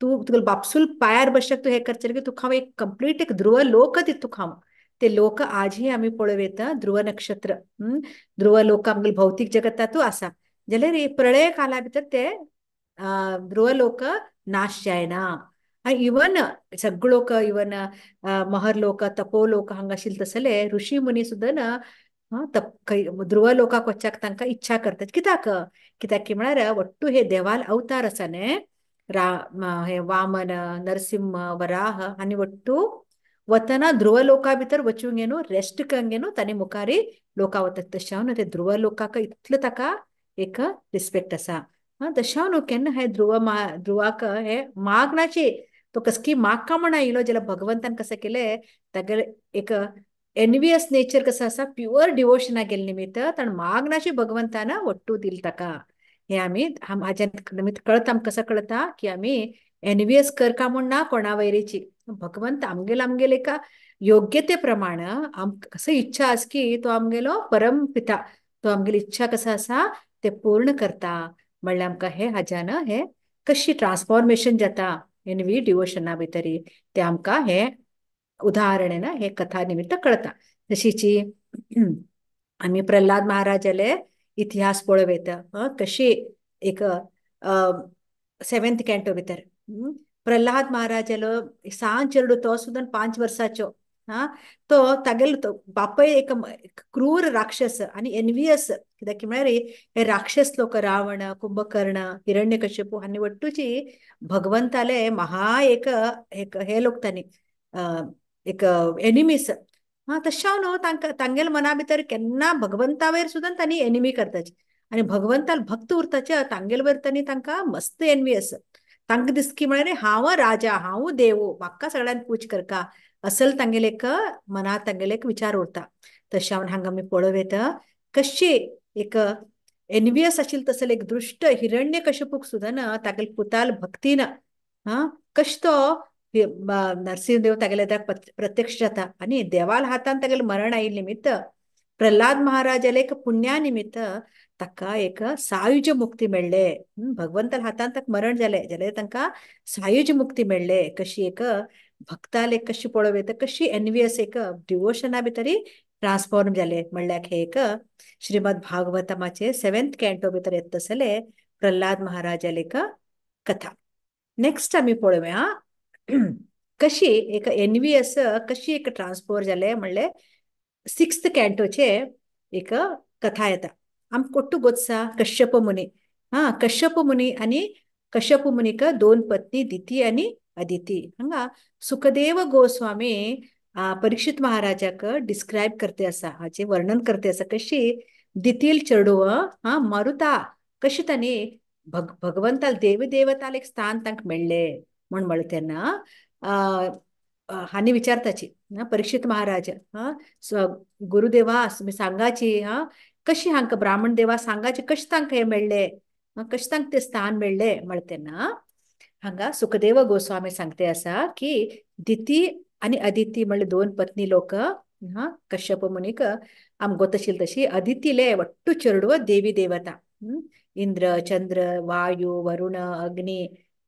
तूं तुगेलो बापसूल पांयार बसल्यार तूं हें करचें की तुका हांव एक कंप्लीट एक ध्रुव लोक दिता तुका हांव. ते लोक आजही आमी पळोवं येता ध्रुव नक्षत्र ध्रुव लोक आमगेले भौतीक जगतातूय आसा. जाल्यार प्रळय काला भितर ते ध्रुवलोक नाश जायना. आनी इवन सगळो लोक इवन महरलोक तपोलोक हांगा आशिल्ले तसले ऋषी मुनी सुद्दां ना तप ध्रुव लोकाक वच्चाक तांकां इच्छा करतात. कित्याक कित्याक की म्हळ्यार वट्टू हे देवाल अवतार आसा न्ही, हे वामन नरसिंह वराह आनी वट्टू वतना ध्रुव लोका भितर वचूंक न्हू रेस्ट करूंक न्हू ताणी मुखारी लोका वतात. तशें न्हू ते ध्रुव लोकाक इतलो ताका एक रिस्पेक्ट आसा. तशें न्हू केन्ना हे ध्रुव ध्रुवाक हे मागणाची तो कसकी मागका म्हण आयलो जाल्यार भगवंतान कसं केलें तागेले एक एनवियस नेचर कसं आसा प्युअर डिवोशना गेले निमित्त ताणें मागणाची भगवंतान वट्टू दिल ताका. हे आमी हाज्या निमित्त कळता आमकां कसं कळता की आमी एनवियस करका म्हूण ना कोणा वैरीची, भगवंत आमगेल आमगेल एका योग्यते प्रमाण आमकां कसं इच्छा आस की तो आमगेलो परम पिता, तो आमगेली इच्छा कसं आसा ते पूर्ण करता. म्हणल्यार आमकां हे हाज्यान हे कशी ट्रान्सफॉर्मेशन जाता एनवी डिवोशना भितरी ते आमकां हे उदाहरण ना हे कथा निमित्त कळता. तशीची आमी प्रल्हाद महाराजाले इतिहास पळोवं येता कशी एक 7th canto भितर प्रल्हाद महाराजालो सान चेडू तो सुद्दां 5 वर्साचो हा तो तागेलो बापय एक क्रूर राक्षस आनी एनवियस कित्याक की म्हळ्यार हे राक्षस लोक रावण कुंभकर्ण हिरण्यकश्यपू हांणी वट्टूची भगवंताले महा एक एक हे लोक तांणी एक एनिमीस. हा तशें न्हू तांकां तांगेले मना भितर केन्ना भगवंता वयर सुद्दां तांणी एनिमी करताची आनी भगवंताल भक्त उरताचे तांगेले वयर तांणी तांकां मस्त एनवियस. तांकां दिसकी म्हळ्यार हांव राजा हांव देव म्हाका सगळ्यान पूज करका असल तांगेले एक मनात तांगेले एक विचार उरता. तशें हांगा आमी पळोवं येता कशी एक एनवियस आशिल्ले तसले एक दृश्ट हिरण्यकश्यपूक सुद्दां ना तागेले पुताल भक्तीन हा कश तो नरसिंहदेव तागेले प्रत्यक्ष जाता आनी देवाल हातान तागेले मरण आयिल्ले निमित्त प्रल्हाद महाराजाले एक पुण्या निमित्त ताका एक सायुज मुक्ती मेळ्ळे. भगवंताल हातान ताका मरण जालें जाल्यार तांकां सायुज मुक्ती मेळ्ळे. कशी एक भक्ताले कशी पळोवं येता कशी एनवियस एक डिवोशना भितरी ट्रान्सफॉर्म जाले. म्हणल्यार हे एक श्रीमद भागवतमाचे 7th canto भितर येता तसले प्रल्हाद महाराजाले एक कथा. नेक्स्ट आमी पळोवया कशी एक एनवियस कशी एक ट्रान्सफॉर्म जाले म्हणले 6th कॅन्टोचे एक कथा येता. आमकां कोट्टू गोत्सा कश्यप मुनी. हा कश्यप मुनी आनी कश्यप मुनीक 2 पत्नी दिती आनी अदिती. हांगा सुखदेव गोस्वामी परीक्षित महाराजाक डिस्क्रायब करते आसा, हाचे वर्णन करते आसा कशी दितील चेडूव हा मरुता कशी तांणी भगवंताल देवी देवताल एक स्थान तांकां मेळ्ळें म्हूण म्हणलें तेन्ना हांणी विचारताची परीक्षित महाराज हा गुरुदेवा सांगाची हा कशी हांकां ब्राह्मण देवा सांगाची कशें तांकां हें मेळ्ळें कशें तांकां तें स्थान मेळ्ळें म्हणलें तेन्ना हांगा सुखदेव गोस्वामी सांगते आसा की दिती आनी अदिती म्हणले 2 पत्नी लोक हा कश्यप मुनीक आमकां गोत आशिल्ली तशी अदितीले वट्टू चेडव देवी देवता इंद्र चंद्र वायू वरुण अग्नी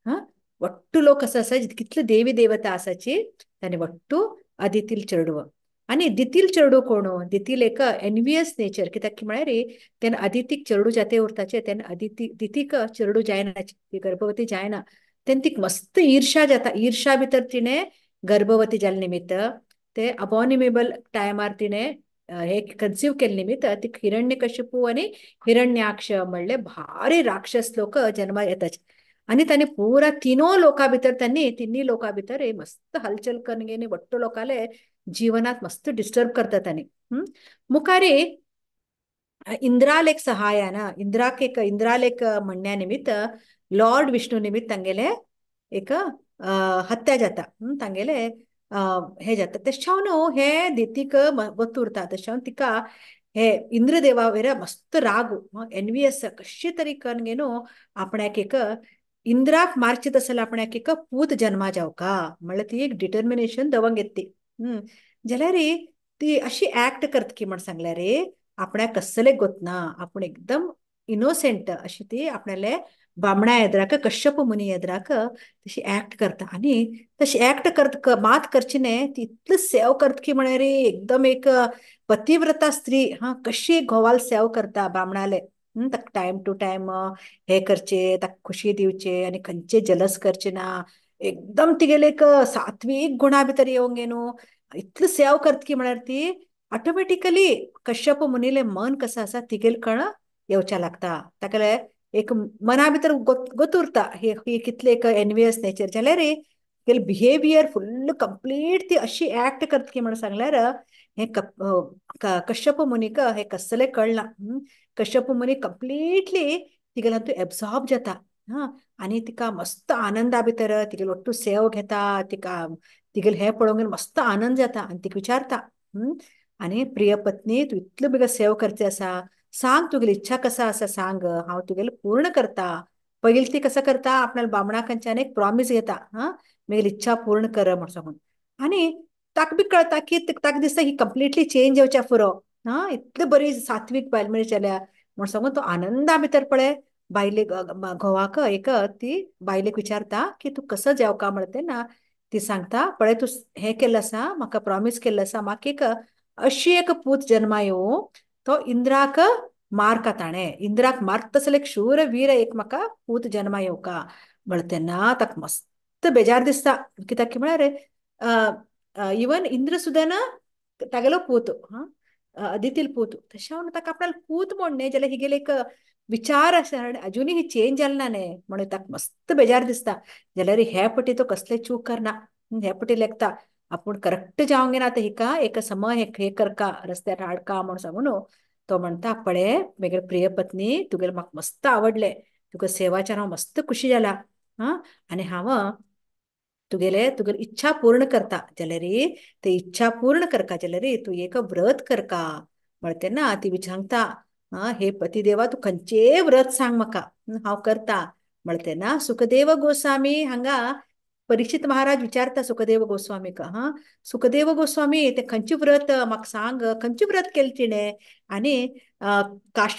हा वट्टू लोक असं आसा कितले देवी देवता आसाची ताणें वट्टू अदितील चेडव. आनी दितील चेडू कोण दितील एक एनवियस नेचर कित्याक की म्हळ्यार तेन्ना अदितीक चेडू जाते उरताचे तेन्ना अदिती दितीक चेडू जायना ती गर्भवती जायना तेन्ना तिका मस्त ईर्षा जाता. ईर्षा भितर तिणें गर्भवती जाले निमित्त ते अबॉनिमेबल टायमार तिणें हे कन्सीव केले निमित्त तिका हिरण्यकश्यपू आनी हिरण्याक्ष म्हणले भारी राक्षस लोक जन्मा येताचे आनी तांणी पुरा तिनो लोकां भितर तांणी तिन्ही लोकां भितर हे मस्त हलचल करून घेवन वट्टू लोकांले जीवनात मस्त डिस्टर्ब करता तांणी. मुखारी इंद्राल एक सहायान इंद्राक एक इंद्राल एक म्हणण्या निमित्त लॉर्ड विष्णू निमित्त तांगेले एक हत्या जाता तांगेले हे जाता. तशें न्हू हे दितीक वत उरता. तशें तिका हे इंद्रदेवा वयर मस्त राग एनवियस कशें तरी करून घेवन आपणाक एक इंद्राक मारचे तसले आपणाक एक पूत जन्मा जावका म्हणल्यार ती एक डिटर्मिनेशन दवंग येता ती. जाल्यार ती अशी एक्ट करता की म्हण सांगल्यार आपणाक कसले गोतना आपूण एकदम इनोसेंट अशी ती आपणाले बामणा येद्राक कश्यप मुनी येद्राक तशी एक्ट करता आनी तशी एक्ट करत मात करची न्ही ती इतली सेव करता की म्हळ्यार एकदम एक पतिव्रता स्त्री हा कशी घोवाल सेव करता बामणाले. ताका टायम टू टायम हे करचे, ताका खुशी दिवचे आनी खंयचे जलस करचे ना. एकदम तिगेले एक सात्वीक गुणा भितर येवंक न्हू इतलो सेव करत की म्हळ्यार ती ऑटोमॅटिकली कश्यप मुनीले मन कसं आसा तिगेल कण येवच्या लागता. ताका एक मना भितर गोत उरता ही कितले एक एनवियस नेचर जाल्यार रे तिगेले बिहेवियर फुल्ल कंप्लीट ती अशी ऍक्ट करत की म्हणून सांगल्यार हे कश्यप मुनीक हे कसले कळना. कश्यप मुनी कंप्लीटली तिगेला तूं एब्सॉर्ब जाता. हा आनी तिका मस्त आनंदा भितर तिगेल ಒಟ್ಟು सेव घेता, तिका तिगेल हे पळोवंक मस्त आनंद जाता आनी तिका विचारता आनी प्रिय पत्नी तूं इतलो बेगीन सेव करचे आसा, सांग तुगेली इच्छा कसा आसा सांग, हांव तुगेले पूर्ण करता. पयलीं ती कसं करता आपल्याला बामणा खंयच्यान एक प्रॉमीस घेता, हा मेगेली इच्छा पूर्ण कर म्हण सांगून. आनी ताका बी कळता की ताका दिसता ही कंप्लिटली चेंज येवच्या फुरो, हा इतली बरी सात्वीक बायल मनीस जाल्या म्हण सांगून तो आनंदा भितर पळय बायलेक घोवाक एक ती बायलेक विचारता की तूं कसं जेवका म्हणते ना, ती सांगता पळय तूं हें केल्लें आसा, म्हाका प्रॉमीस केल्लें आसा, म्हाका एक अशी एक पूत जन्मा येवं तो इंद्राक मारका, ताणें इंद्राक मारता तसले एक शूर वीर एक म्हाका पूत जन्मा येवका म्हणटा तेन्ना ताका मस्त बेजार दिसता. कित्याक की म्हळ्यार इवन इंद्र सुद्दां ना तागेलो पूत, हा अदितील पूत, तशें हांव ताका आपणाले पूत म्हण न्ही जाल्यार हिगेले एक विचार आसा अजुनूय ही चेंज जाल ना न्ही म्हणून ताका मस्त बेजार दिसता. जाल्यार हे पटी तो कसले चूक करना, हे पटी लेखता आपूण करेक्ट जावंक ना आतां हिका एक समय हे करका रस्त्यार हाडका म्हण सांगून तो म्हणटा पळय म्हगेले प्रिय पत्नी तुगेले म्हाका मस्त आवडले, तुका सेवाच्यान हांव मस्त खुशी जाला, हा आनी हांव तुगेले तुगेली इच्छा पूर्ण करता जाल्यार ते इच्छा पूर्ण करका जाल्यार तूं एक व्रत करका म्हणटा तेन्ना ती सांगता हा हे पतिदेवा तूं खंयचेय व्रत सांग म्हाका हांव करता म्हणटा तेन्ना सुखदेव गोस्वामी हांगा परीक्षित महाराज विचारता सुखदेव गोस्वामीक, हा सुखदेव गोस्वामी ते खंयचे व्रत म्हाका सांग, खंयचे व्रत केलें तिणें आनी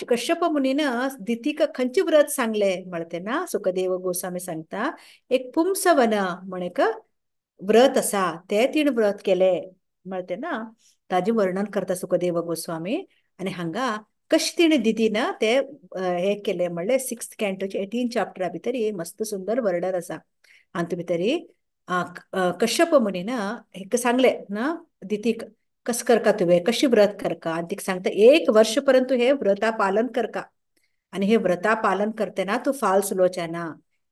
कश्यप मुनीन दितीक खंयचे व्रत सांगले म्हणटा तेन्ना सुखदेव गोस्वामी सांगता एक पुंसवन म्हण एक व्रत आसा ते तिणें व्रत केले म्हणटा तेन्ना ताजें वर्णन करता सुखदेव गोस्वामी. आनी हांगा कशें तिणें दितीन ते हे केले म्हणलें 6th कॅन्टोचे 18 चॅप्टरा भितर मस्त सुंदर वर्णन आसा. हातूंत भितर कश्यप मुनीन हेका सांगले ना दितीक कस करका तुवें कशी व्रत करका आनी तिका सांगता 1 वर्ष पर्यंत हे व्रता पालन करका आनी हे व्रता पालन करतना तूं फाल्स उलोवचें ना,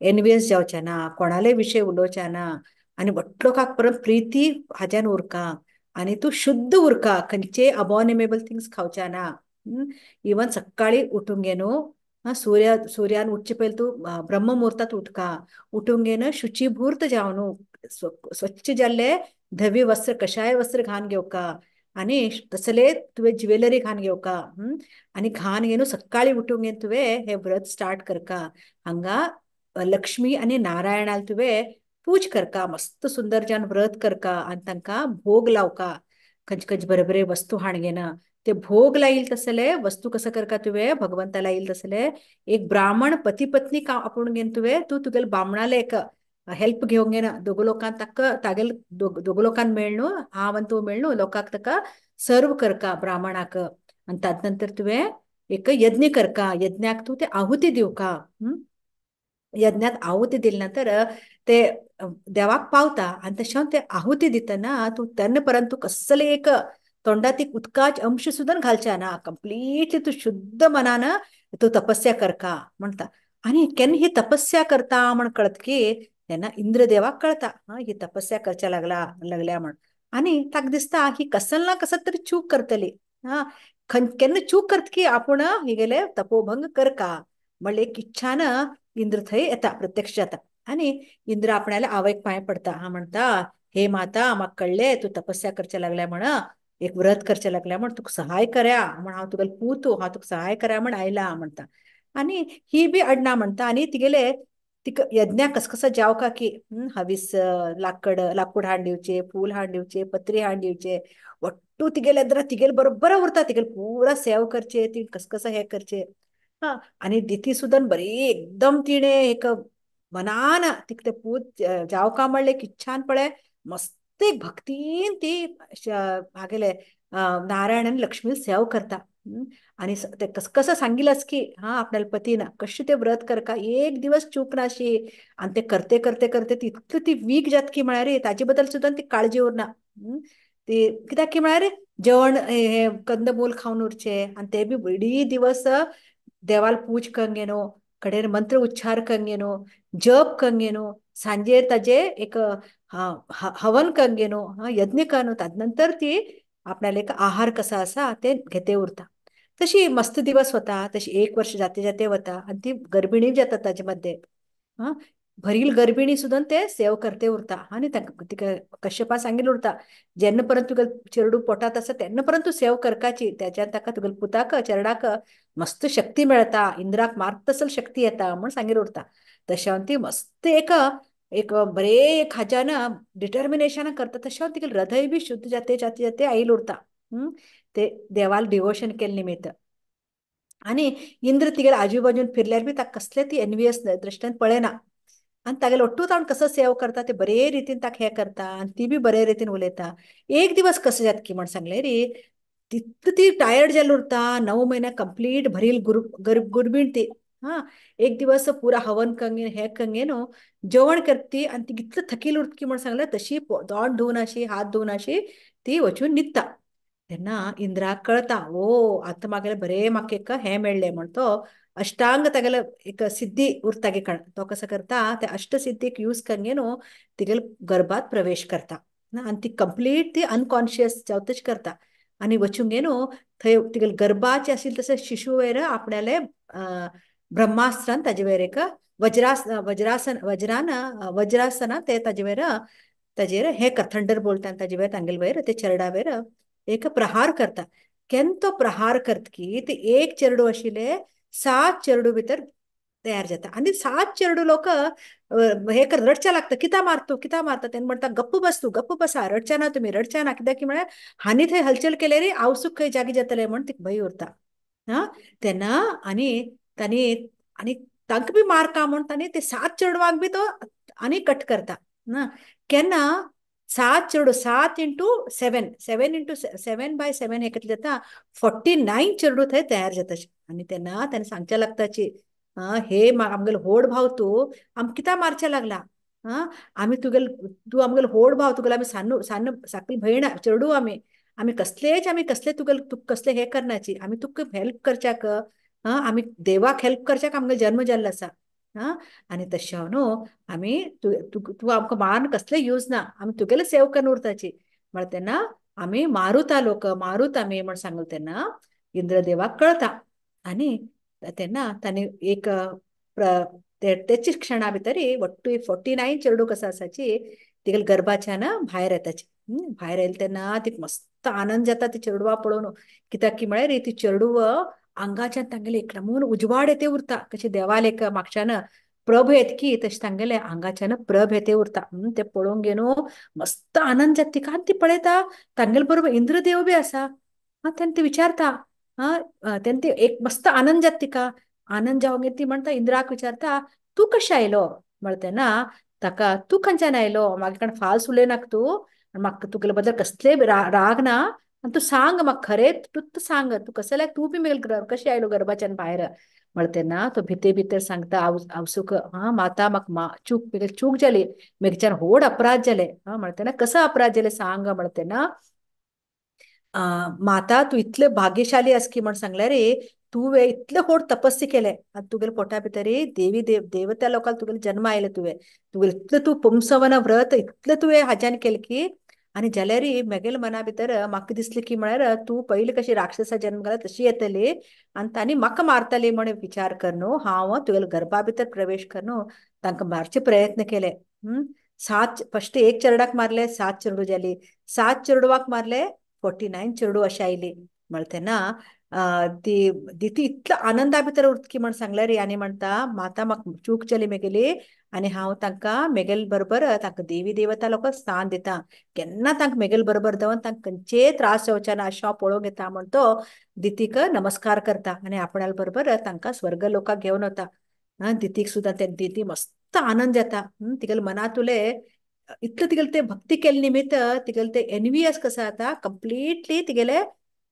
एनवियस जावचें ना, कोणाले विशय उलोवचें ना आनी व्हडलो काक परत प्रिती हाज्यान उरका आनी तूं शुद्ध उरका, खंयचे अबॉनिमेबल थिंग्स खावचे ना. इवन सकाळी उठूंक गे न्हू सूर्यान उठचे पयलीं तूं ब्रह्ममुहूर्तात उठका, उठूंक गे न्हू शुचीभूर्त जावन न्हू स्वच्छ जाल्ले धवी वस्त्र कशाय वस्त्र घान घेवका आनी तसले तुवें ज्वेलरी घान घेवका आनी घान घेवन सकाळी उठूंक घेवन तुवें हे व्रत स्टार्ट करका. हांगा लक्ष्मी आनी नारायणाक तुवें पूज करका, मस्त सुंदर जावन व्रत करका आनी तांकां भोग लावका, खंयचे खंयचे बरे बरे वस्तू हाण घेना ते भोग लाईल तसले वस्तू कसं करका तुवें भगवंता लाईल तसले एक ब्राह्मण पती पत्नी का आपूण घेवन तुवें तूं तुगेले बामणाले एक हेल्प घेवंक घेना, दोग लोकांक ताका तागेले दोग लोकांक मेळ न्हू हांव आनी तूं मेळ न्हू लोकांक ताका सर्व करका ब्राह्मणाक आनी ताजे नंतर तुवें एक यज्ञ करका, यज्ञाक तूं ते आहुती दिवका. यज्ञात आहुती दिले नंतर ते देवाक पावता आनी तशें ते आहुती दितना तूं तेन्ना पर्यंत तूं कसले एक तोंडात एक उदकाच अंश सुद्दां घालचे ना, कंप्लीटली तूं शुद्ध मनान तूं तपस्या करका म्हणटा. आनी केन्ना ही तपस्या करता म्हण कळत की तेन्ना इंद्रदेवाक कळता हा ही तपस्या करच्या लागल्या म्हण आनी ताका दिसता ही कसल ना कसत तरी चूक करतली, हा केन्ना चूक करत की आपूण हिगेले तपोभंग करका म्हणले एक इच्छान इंद्र थंय येता प्रत्यक्ष जाता आनी इंद्र आपणाल्या आवयक पांय पडता, हा म्हणटा हे माता म्हाका कळ्ळें तूं तपस्या करच्या लागल्या म्हण, एक व्रत करचें लागल्या म्हण तुका सहाय करया म्हण हांव तुगेलो पूत हांव तुका सहाय करया म्हण आयला म्हणटा. आनी ही बी अडना म्हणटा आनी तिगेले तिका यज्ञाक कस कसा जावका की हवीस लाकूड लाकूड हाड दिवचे, फूल हाड दिवचे, पत्री हाड दिवचे, वट्टू तिगेले तिगेले बरोबर उरता, तिगेले पुरा सेव करचे, ती कस कसं हे करचे. हा आनी दिती सुद्दां बरी एकदम तिणें एक मनान तिका ते पूत जावका म्हणलें एक इच्छान पळय मस्त एक भक्तीन ती हागेले नारायण आनी लक्ष्मी सेव करता. आणि ते कसं सांगितलंस की हा आपल्याला पतीनं कशी ते व्रत कर का एक दिवस चूक नाशी आणि ते करते करते करते ती इतकं ती वीक जात की म्हळ्यार रे ताजे बद्दल सुद्दां ती काळजी उरना. ती कित्याक की म्हळ्यार जेवण हे कंदमूल खावन उरचे आनी ते बी इडी दिवस देवाल पूज कंगे न्हू, कडेन मंत्र उच्चार कंगे न्हू, जप कंगे न्हू, सांजेर ताजे एक हवन कंगे न्हू, यज्ञ करून ताजे नंतर ती आपल्याला एक आहार कसा आसा ते घेते उरता. तशी मस्त दिवस वता, तशी एक वर्ष जाते जाते वता आनी ती गर्भिणी जाता ताजे मध्ये. भरील गर्भिणी सुद्दां ते सेव करते उरता आनी तिका कश्यपा सांगील उरता जेन्ना पर्यंत तुगे चेरडू पोटांत आसा तेन्ना पर्यंत तूं सेव करकाची, त्याच्यान ताका तुगे पुताक चेरडाक मस्त शक्ती मेळता, इंद्राक मारतसल शक्ती येता म्हूण सांगील उरता. तशें ती मस्त एक एक बरे एक हाज्यान डिटर्मिनेशनान करता, तशें तिगे हृदय बी शुद्ध जाते जाते जाते आयल उरता. ते देवाल डिवोशन केल्ले निमित्त. आनी इंद्र तिगेले आजूबाजून फिरल्यार बी ताका कसले ती एनवियस दृश्टीन पळयना आनी तागेले ಒಟ್ಟು ताण कसो सेव करता ते बरे रितीन ताका हें करता आनी ती बी बरे रितीन उलयता. एक दिवस कसं जाता की म्हण सांगलें रे तितू ती टायर्ड जाल्ली उरता, 9 म्हयने कंप्लीट भरील गुरबीण ती. हा एक दिवस पुरा हवन कंगेन हे कंगेन न्हू जेवण करती आनी ती कितले थकील उरता की म्हण सांगलें तशी तोंड धुवन अशी हात धुवन अशी ती वचून न्हिदता. तेन्ना इंद्राक कळता ओ आतां म्हागेलें बरें म्हाका एक हें मेळ्ळें म्हण तो अष्टांग तागेले एक सिद्धी उरता की कण तो कसो करता ते अष्टसिद्धीक यूज करून न्हू तिगेले गर्भात प्रवेश करता आनी ती कंप्लीट ती अनकॉन्शियस जावतच करता आनी वचूंक न्हू थंय तिगेले गर्भाचे आशिल्ले तशें शिशू वयर आपणाले ब्रह्मास्त्रान ताजे वयर एक वज्रासन वज्रान वज्रासना ते ताजे वयर ताजेर हे थंडर बोल्टान ताजे वयर तांगेले वयर ते चेरडा वयर एक प्रहार करता. केन्ना तो प्रहार करत की ते एक चेरडू आशिल्ले 7 चेरडू भितर तयार जाता आनी 7 चेरडू लोक हे कर रडच्या लागता, कित्या मारतो कित्या मारता. तेन्ना म्हणटा गप्प बस तूं, गप्प बसा, रडच्या ना तुमी, रडच्या ना, कित्याक की म्हळ्यार हांणी थंय हलचल केले रे आवसूक खंय जागी जातले म्हण तिका भंय उरता. हा तेन्ना आनी तांणी आनी तांकां बी मारका म्हण तांणी ते 7 चेडवांक बी तो आनी कट करता. ना केन्ना 7 चेडू 7 इंटू 7 7 इंटू 7 बाय 7 हे कितले जाता 49 चेडू थंय तयार जाता. आनी तेन्ना ताणें सांगच्या लागताची हे आमगेलो व्हड भाव तूं आमकां कित्याक मारच्या लागला, आमी तुगेल तूं आमगेलो व्हड भाव, तुगेलो आमी सान्न सान्न साकली भयण चेडू आमी आमी कसलेच आमी कसले तुगेल तुका कसले हे करनाची, आमी तुका हेल्प करच्याक आमी देवाक हेल्प करच्याक आमगेलो जन्म जाल्लो आसा. आनी तशें न्हू आमी तूं आमकां मारून कसले यूज ना, आमी तुगेले सेव करून उरताची म्हळ्यार तेन्ना आमी मारुता लोक मारुत आमी म्हण सांगले तेन्ना इंद्रदेवाक कळता. आनी तेन्ना तांणी एक तेच क्षणा भितर वट्टू 49 चेडू कसो आसाची तिगेले गर्भाच्यान भायर येताची. भायर आयले तेन्ना तिका मस्त आनंद जाता ती चेडवा पळोवन, कित्याक की म्हळ्यार ती चेडूव आंगाच्यान तांगेले एक नमून उजवाड येते उरता, कशें देवाल एक मागच्यान प्रभ येत की तशें तांगेले आंगाच्यान प्रभ येते उरता. ते पळोवंक घेवन मस्त आनंद जाता तिका आनी ती पळयता तांगेले बरोबर इंद्रदेव बी आसा. तेन्ना ती विचारता तेन्ना ती एक मस्त आनंद जाता तिका. आनंद जावंक ती म्हणटा इंद्राक विचारता तूं कशें आयलो म्हणटा तेन्ना ताका तूं खंयच्यान आयलो, मागीर कारण फाल्स उलयनाका तूं, म्हाका तुगेले बद्दल कसलेय राग ना आनी तूं सांग म्हाका खरें तूं सांग तूं कसो लायक तूं बी मेल कशें आयलो गर्भाच्यान भायर म्हणटा तेन्ना तो भितर भितर सांगता आवसूक हा माता म्हाका चूक मेगेली चूक जाली, म्हज्यान व्हड अपराध जाले. म्हणटा तेन्ना कसो अपराध जाले सांग म्हणटा तेन्ना माता तूं इतले भाग्यशाली आस की म्हण सांगलें रे तुवें इतले व्हड तपस्या केले आनी तुगेले पोटा भितर देवी देव देवता लोकांक तुगेले जन्म आयले, तुवें तुगेले इतलें तूं पुंसवन व्रत इतलें तुवें हाज्यान केलें की आनी जाल्यार म्हगेले मना भितर म्हाका दिसलें की म्हळ्यार तूं पयलीं कशी राक्षसा जन्म घाला तशी येतली आनी तांणी म्हाका मारतली म्हण विचार कर न्हू हांव तुगेले गर्भा भितर प्रवेश कर न्हू तांकां मारचे प्रयत्न केले. 7 फस्ट एक चेरडाक मारले 7 चेडू जाली, 7 चेडवाक मारले 49 चेडू अशें आयली. म्हणटा तेन्ना ती दिती इतलो आनंदा भितर उरता की म्हण सांगलें रे आनी म्हणटा माता म्हाका चूक जाली मेगेली आनी हांव तांकां मेगेले बरोबर तांकां देवी देवता लोकांक स्थान दिता, केन्ना तांकां मेगेले बरोबर दवर तांकां खंयचेय त्रास जावचे ना अशें हांव पळोवंक येता म्हण तो दितीक नमस्कार करता आनी आपणाले बरोबर तांकां स्वर्ग लोकांक घेवन वता. दितीक सुद्दां ते दिती मस्त आनंद जाता. तिगेले मनांतुले इतलें तिगेले ते भक्ती केल्ले निमित्त तिगेले ते एनवियस कसो जाता कंप्लिटली तिगेले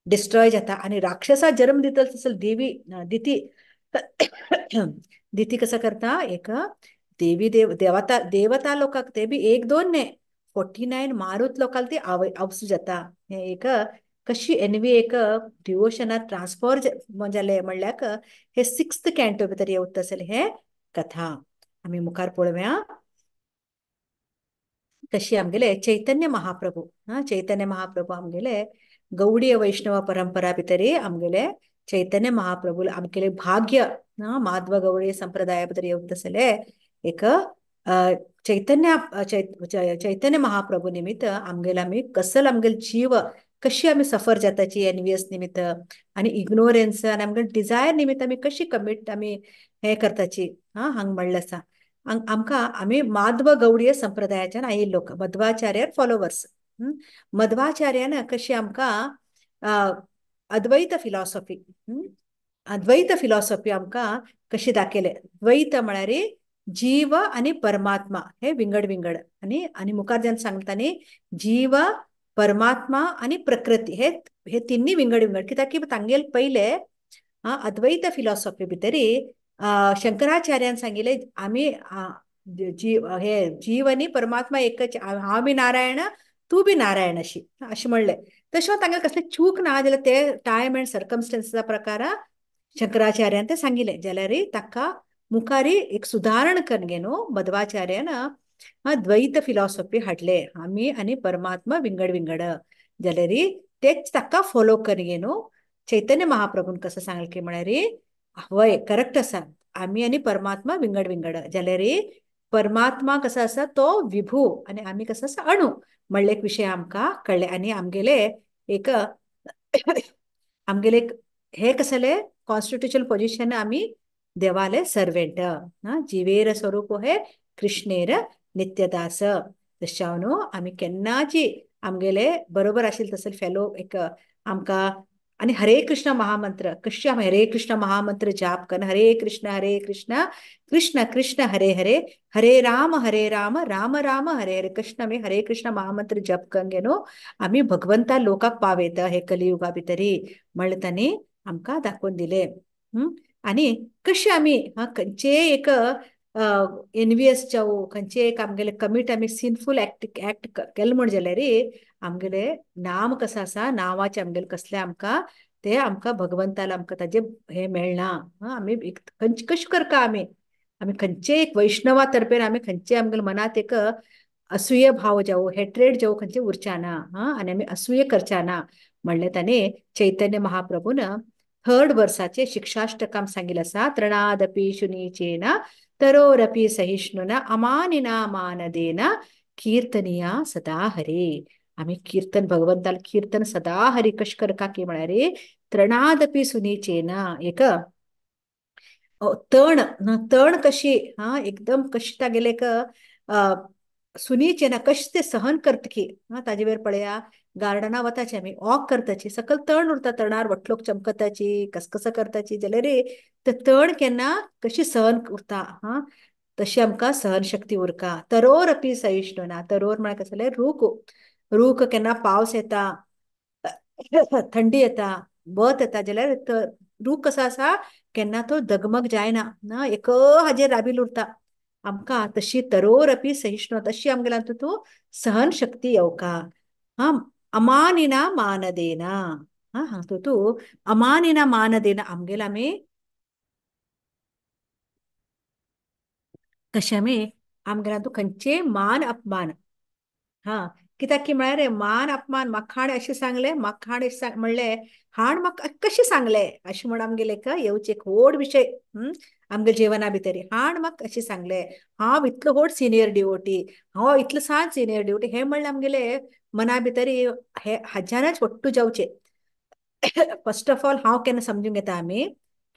डिस्ट्रॉय जाता आनी राक्षसा जल्म दितल तसो देवी दिती दिती कसं करता एक देवी देव देवता देवता लोकांक ते बी एक दोन न्ही 49 मारुत लोकांक ती आवसू जाता. हे एक कशी एनवी एक डिवोशनात ट्रान्सफर जाले म्हणल्यार हे 6th canto भितर येवता आसले हे कथा. आमी मुखार पळोवया कशी आमगेले चैतन्य महाप्रभू. हा, चैतन्य महाप्रभू आमगेले गौडीय वैष्णव परंपरा भितरी आमगेले चैतन्य महाप्रभू आमगेले भाग्य माध्व गौडीय संप्रदाया भितर येवता आसले एक चैतन्य चैतन्य महाप्रभू निमित्त आमगेले आमी कसल आमगेले जीव कशी आमी सफर जाताची एनवीएस निमित्त आनी इग्नोरन्स आनी आमगेले डिजायर निमित्त आमी कशी कमीट आमी हे करताची. हा, हांग म्हणलें आसा आमकां आमी माध्व गौडीय संप्रदायाच्यान आयिल्ले लोक, मध्वाचार्यार फॉलोवर्स. मध्वाचार्यान कशी आमकां अद्वैत फिलॉसॉफी, अद्वैत फिलॉसॉफी आमकां कशी दाखयले. द्वैत म्हळ्यार जीव आनी परमात्मा हे विंगड विंगड आनी आनी मुखार जेन्ना सांगता न्ही जीव परमात्मा आनी प्रकृती हे हे तिन्ही विंगड विंगड, कित्याक की तांगेल पयले अद्वैत फिलॉसॉफी भितरी शंकराचार्यान सांगिल्लें आमी जीव हे जीव आनी परमात्मा एकच, हांव बी नारायण तूं बी नारायण अशी अशें म्हणलें. तशें तांगेलें कसलें चूक ना जाल्यार ते टायम एंड सर्कमस्टन्सा प्रकार शंकराचार्यान तें सांगिल्लें. जाल्यार ताका मुखारी एक सुदारण करून न्हू मध्वाचार्यान द्वैत फिलॉसॉफी हाडले, आमी आनी परमात्मा विंगड विंगड. जाल्यार तेच ताका फॉलो करून न्हू चैतन्य महाप्रभून कसं सांगलें की म्हळ्यार हय करेक्ट आसा, आमी आनी परमात्मा विंगड विंगड. जाल्यार परमात्मा कसो आसा तो विभू आनी आमी कसो आसा अणू म्हणले एक विशय आमकां कळ्ळे. आनी आमगेले एक आमगेले हे कसले कॉन्स्टिट्युशन पोजिशन आमी देवाले सर्वेंट, जिवेर स्वरूप हे कृष्णेर नित्यदास. तशें न्हू आमी केन्नाची आमगेले बरोबर आशिल्ले तसले फेलो एक आमकां आनी हरे कृष्ण महामंत्र कशी आमी हरे कृष्ण महामंत्र जाप करून हरे कृष्ण कृष्ण कृष्ण हरे हरे हरे राम राम राम हरे हरे कृष्ण आमी हरे कृष्ण महामंत्र जप करून न्हू आमी भगवंता लोकाक पावयता हे कलियुगा भितरी म्हणलें तांणी आमकां दाखोवन दिलें. आनी कशें आमी खंयचेय एक एनवीएस जावं खंयचेय एक आमगेले कमीट आमी सिनफूल एक्ट एक्ट केले म्हण जाल्यार आमगेले नाम कसो आसा नांवाचें आमगेले कसलें आमकां ते आमकां भगवंताला आमकां ताजें हें मेळना. आमी खंयचे कशें करता आमी आमी खंयचे एक वैष्णवा तर्फेन आमी खंयचे आमगेले मनांत एक असूय भाव जावं हेट्रेड जावं खंयचे उरच्या ना. आनी आमी असूय करच्या ना म्हणलें ताणें चैतन्य महाप्रभून 3rd वर्साचे शिक्षाष्टकाम सांगिल्लें आसा. तृणादपि शुनीचेन तरोरपि सहिष्णुना अमानिना मानदेन कीर्तनीया सदा हरे. आमी कीर्तन भगवंताल कीर्तन सदा हरी कशें करता की म्हळ्यार तृणादपि सुनीचेन एक तण तण कशी हा एकदम कशी तागेले एक सुनीचेन कशें ते सहन करता की ताजे वेर पळया गार्डना वताची आमी वॉक करताची सकल तण उरता, तणार वटलोक चमकताची कसकस करताची जाल्यार ते तण केन्ना कशी सहन उरता. हा तशी आमकां सहन शक्ती उरका. तरोर अपी सहिष्णुना, तरोर म्हळ्यार कसलें जाल्यार रूख, रूख केन्ना पावस येता थंडी येता वत येता जाल्यार रूख कसो आसा केन्ना तो दगमग जायना ना एक हाजेर राबील उरता. आमकां तशी तरोर अपी सहिष्णु तशी आमगेल्या तूं सहन शक्ती येवका. हा अमानिना मानदेना, हा हांगा तूं अमानिना मानदेना आमगेले आमी कशें आमी आमगेल्या तूं खंयचे मान अपमान. हा कित्याक की म्हळ्यार मान अपमान म्हाका हाणें अशें सांगलें म्हाका हाणें म्हणलें हाण म्हाका कशें सांगलें अशें म्हण आमगेले एक येवचें एक व्हड विशय आमगे जिवना भितर. हाण म्हाका अशें सांगलें हांव इतलो व्हड सिनियर डिवोटी हांव इतलो सान सिनियर डिवोटी हें म्हणलें आमगेले मना भितर हे हाज्यानच वट्टू जावचें. फर्स्ट ऑफ ऑल हांव केन्ना समजून घेता आमी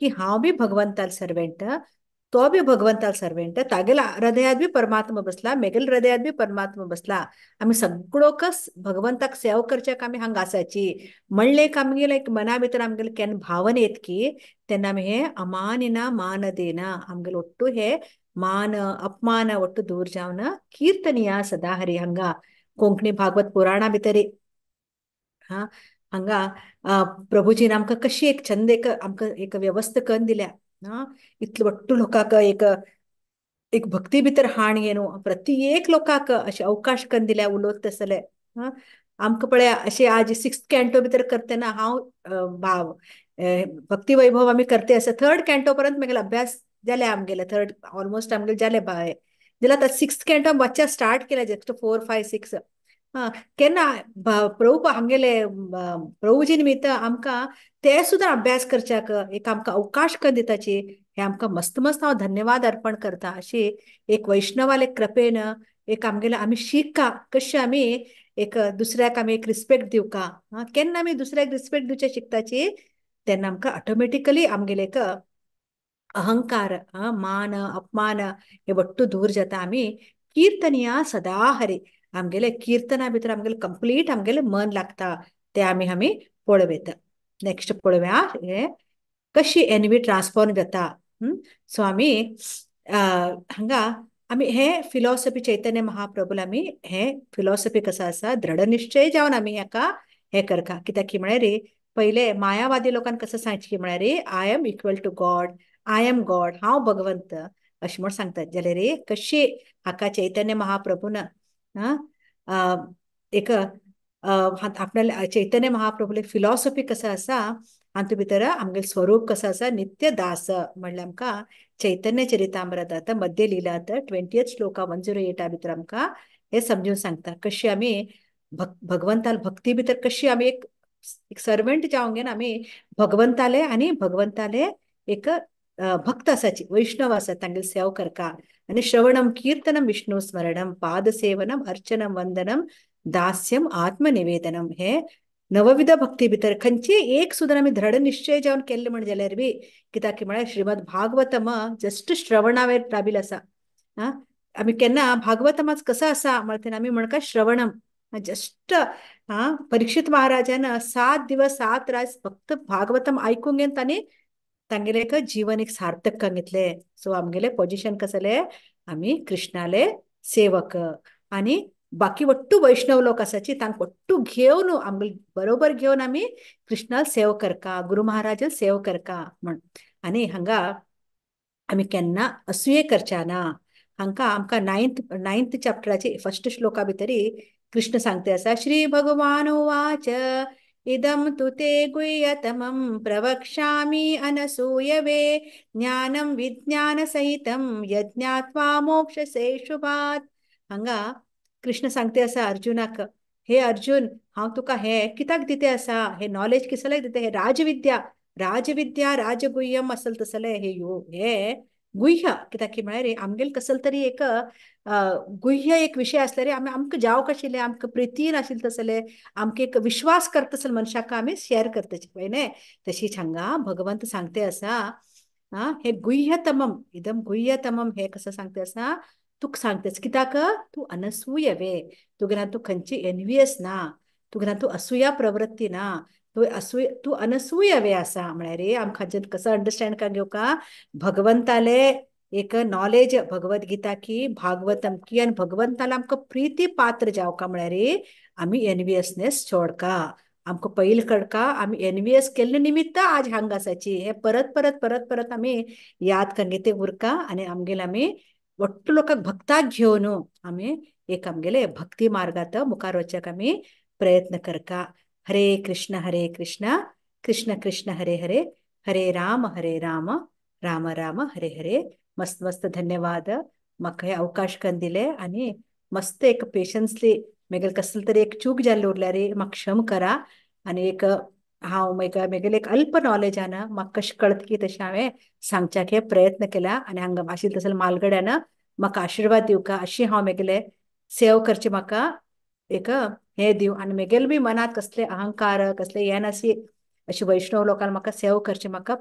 की हांव बी भगवंताल सर्वेंट तो बी भगवंताल सर्वेंट, तागेल्या हृदयात बी परमात्मा बसला मेगेल हृदयात बी परमात्मा बसला. आमी सगळो कस भगवंताक सेवा करच्याक आमी हांगा आसाची म्हणलें एक आमगेले एक मना भितर आमगेले केन्ना भावना येत की तेन्ना आमी हे अमानिना मानदेना आमगेले ಒಟ್ಟು हे मान अपमान ಒಟ್ಟು दूर जावन कीर्तनीया सदा हरी. हांगा कोंकणी भागवत पुराणा भितर हा हांगा प्रभुजीन आमकां कशी एक छंद एक आमकां एक व्यवस्था करून दिल्या. इतले वट्टू लोकांक एक एक भक्ती भितर हाण येनु प्रत्येक लोकांक अशें अवकाश करून दिल्या उलोवत तसले. आमकां पळय अशें आज सिक्स्थ कॅन्टो भितर करतना हांव भाव भक्ती वैभव आमी करते आसा. थर्ड कॅन्टो पर्यंत म्हगेलो अभ्यास जाले आमगेले, थर्ड ऑलमोस्ट आमगेले जाले बाय जाल्यार आतां सिक्स्थ कॅन्टो वच्चा स्टार्ट केला, जस्ट 4, 5, 6. केन्ना प्रभु आमगेले प्रभुजी निमित्त आमकां ते सुद्दां अभ्यास करच्याक एक आमकां अवकाश करून दिताची, हे आमकां मस्त मस्त हांव धन्यवाद अर्पण करता. अशी एक वैष्णवाले कृपेन एक आमगेले आमी शिका कशें आमी एक दुसऱ्याक आमी एक रिस्पेक्ट दिवका. केन्ना आमी दुसऱ्याक रिस्पेक्ट दिवचे शिकताची तेन्ना आमकां ऑटोमॅटिकली आमगेले एक अहंकार, मान अपमान हे वट्टू दूर जाता. आमी कीर्तनिया सदा हरी आमगेले कीर्तना भितर आमगेले कंप्लीट आमगेले मन लागता, ते आमी आमी पळोवयता. नेक्स्ट पळोवया हे कशी एनवी ट्रान्सफॉर्म जाता. सो आमी हांगा आमी हे फिलॉसॉफी चैतन्य महाप्रभूला आमी हे फिलॉसॉफी कसो आसा दृढ निश्चय जावन आमी हाका हे करका. कित्याक की म्हळ्यार रे पयले मायावादी लोकांक कसो सांगचें की म्हळ्यार रे I am equal to God, I am God, हांव भगवंत अशें म्हूण सांगतात. जाल्यार रे कशी हाका चैतन्य महाप्रभून एक आपणाले चैतन्य महाप्रभूले फिलॉसॉफी कसो आसा हातूंत भितर आमगेलें स्वरूप कसो आसा नित्य दास म्हणल्यार आमकां चैतन्य चरितामृत मध्य लिलात 20th shloka 108 भितर आमकां हे समजून सांगता कशी आमी भगवंताल भक्ती भितर कशी आमी एक सर्वंट जावंक घेवन आमी भगवंताले आनी भगवंताले एक भक्त आसाची वैष्णव आसा तांगेले सेव करका. आनी श्रवणम कीर्तनम विष्णु स्मरणम पादसेवनम अर्चनम वंदनम दास्यम आत्मनिवेदनम हे नवविध भक्ती भितर खंयचे एक सुद्दां आमी दृढ निश्चय जावन केल्ले म्हण जाल्यार बी कित्याक की म्हळ्यार श्रीमद भागवतम जस्ट श्रवणावेर राबिल आसा. आमी केन्ना भागवतमाच कसो आसा म्हळ्यार तेन्ना आमी म्हणका श्रवणम जस्ट. परीक्षित महाराजान 7 दिवस 7 रात फक्त भागवतम आयकूंक घेवन तांणी तांगेले एक जीवन एक सार्थक करून घेतले. सो आमगेले पोजिशन कसले आमी कृष्णाले सेवक आनी बाकी वट्टू वैष्णव लोक आसाची तांकां वट्टू घेवन आमगेले बरोबर घेवन आमी कृष्णाल सेव करका, गुरु महाराजाल सेव करका म्हण. आनी हांगा आमी केन्ना असूये करच्या ना. हांकां आमकां नायन्थ चॅप्टराचे फर्स्ट श्लोका भितरी कृष्ण सांगते आसा श्री भगवान उवाच इदं तु ते गुह्यतमं प्रवक्ष्यामि अनसूयवे ज्ञानं विज्ञानसहितं यज्ञात्वा मोक्षसे शुभात्. हांगा कृष्ण सांगते आसा अर्जुनाक, हे अर्जुन हांव तुका हे कित्याक दिते आसा, हे नॉलेज किसले दिते, हे राजविद्या राजविद्या राजगुह्यम असल तसले हे यो हे गुह्य कित्याक की म्हळ्यार आमगेले कसल तरी एक गुह्य एक विशय आसले रे आमी आमकां जावक आशिल्ले, आमकां प्रितीन आशिल्ले तसले आमकां एक विश्वास करता मनशाक आमी शेअर करताची पळय न्ही. तशीच हांगा भगवंत सांगते आसा हे गुह्यतमम इदम गुह्यतमम हे कसं सांगते आसा तुका सांगतेच कित्याक तूं अनसूयवे, तुगेल्या तूं खंयची एनवियस ना, तुगेल्या तूं असूया प्रवृत्ती ना, तूं असूय तूं अनसूयवे आसा. म्हळ्यार रे आमकां हाजेर कसो अंडरस्टँड करून घेवका भगवंताले एक नॉलेज भगवद गीता की भागवतम की आनी भगवंताले आमकां प्रिती पात्र जावका म्हळ्यार रे आमी एनवियसनेस सोडका, आमकां पयलीं कळका आमी एनवियस केल्ले निमित्त आज हांगा आसाची हे परत परत परत परत आमी याद करून घेते उरका. आनी आमगेले आमी वट्टू लोकांक भक्ताक घेवन आमी एक आमगेले भक्ती मार्गात मुखार वचपाक आमी प्रयत्न करका. हरे कृष्ण कृष्ण कृष्ण हरे हरे, हरे राम राम राम हरे हरे. मस्त मस्त धन्यवाद म्हाका हे अवकाश करून दिले आनी मस्त एक पेशन्सली म्हगेले कसले तरी एक चूक जाल्ली उरल्यार रे म्हाका क्षम करा. आनी एक हांव म्हगेले एक अल्प नॉलेजान म्हाका कशें कळटा की तशें हांवें सांगच्याक हे प्रयत्न केला. आनी हांगा आशिल्ले तसले मालगड्यान म्हाका आशिर्वाद दिवका अशी हांव म्हगेले सेव करचे म्हाका एक हे दिव. आनी म्हगेले बी मनांत कसले अहंकार कसले हे नासी अशी वैष्णव लोकांक म्हाका सेव करचे म्हाका